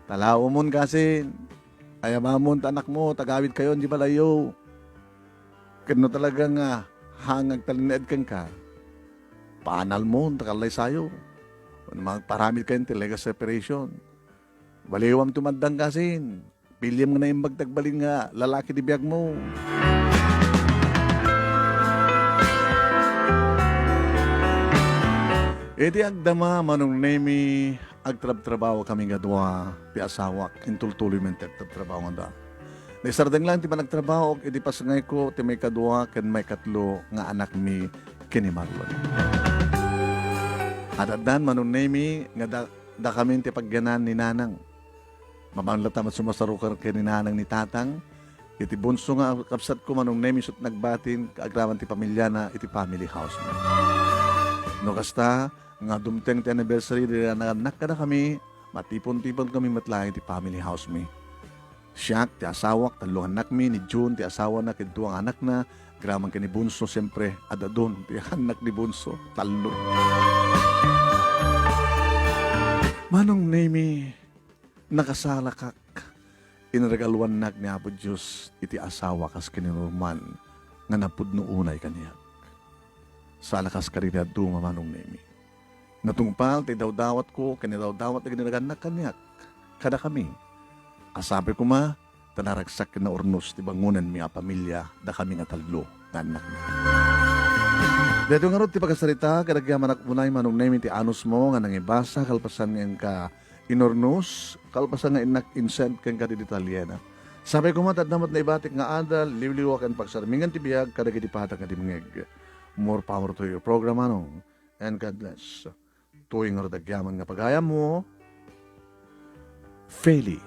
Talawomon kasin. Ayabamon ta anakmo, tagawidkayon di balayyo. Ken no talaga nga hangag talinaed kenka, paanalmon ta kallaysayo. Wenno magparamid kayon ti legal separation. Baliwam tumaddang kasin. Piliem nga naimbag ti agbalin nga lalaki ti biagmo. Iti agdama, Manong Nemi, agtrabtrabaho kami nga dua ti asawak. Intultuloy men ti agtrabtrabaho nga dua. Naisardeng lang ti panagtrabaho iti pasngayko ti maikadua ken maikatlo nga anakmi ken ni Marlon. Ad-addan, Manong Nemi, nga da-, dakamin ti pagyanan ni Nanang. Mapan latta met sumasarukan ken ni Nanang ni Tatang, iti bunso nga kabsatko, Manong Nemi, isut' nagbatin agraman ti pamiliana iti family house mi. No kasta, nga dumteng ti anniversary ti nagannak kadakami, matipon-tipon kami met laeng iti family house mi. Siak, ti asawak, tallo nga annakmi, ni June, ti asawana, ken dua nga anakna, agraman ken ni Bunso, siempre, ad-adun ti annak ni Bunso, tallo. Manong Nemi, nakasalakak, inregaluannak ni Apo Dios iti asawa kas ken ni Norman nga napudno unay kaniak. Sala kas kadi ti dadduma, Manong Nemi. Natungpal ti dawdawatko ken idawdawat dagiti nagannak kaniak kadakami. A sapay koma ta naragsak ken naurnos ti bangonenmi a pamilia dakami nga tallo nga annakmi. Daytoy ngarud ti pakasarita kadagiti amannak unay manong Nemi ti anusmo nga nangibasa kalpasan nga inka inurnos, kalpasan nga innak insent kenka ti detalyena. Sapay koma ta adda met naibatik nga adal, liwliwa ken pagsarmingan ti biag kadagiti patag nga dimngeg. More power to your program, Manong, and God bless. Toy ngarud agyaman nga pagayammo, Feli.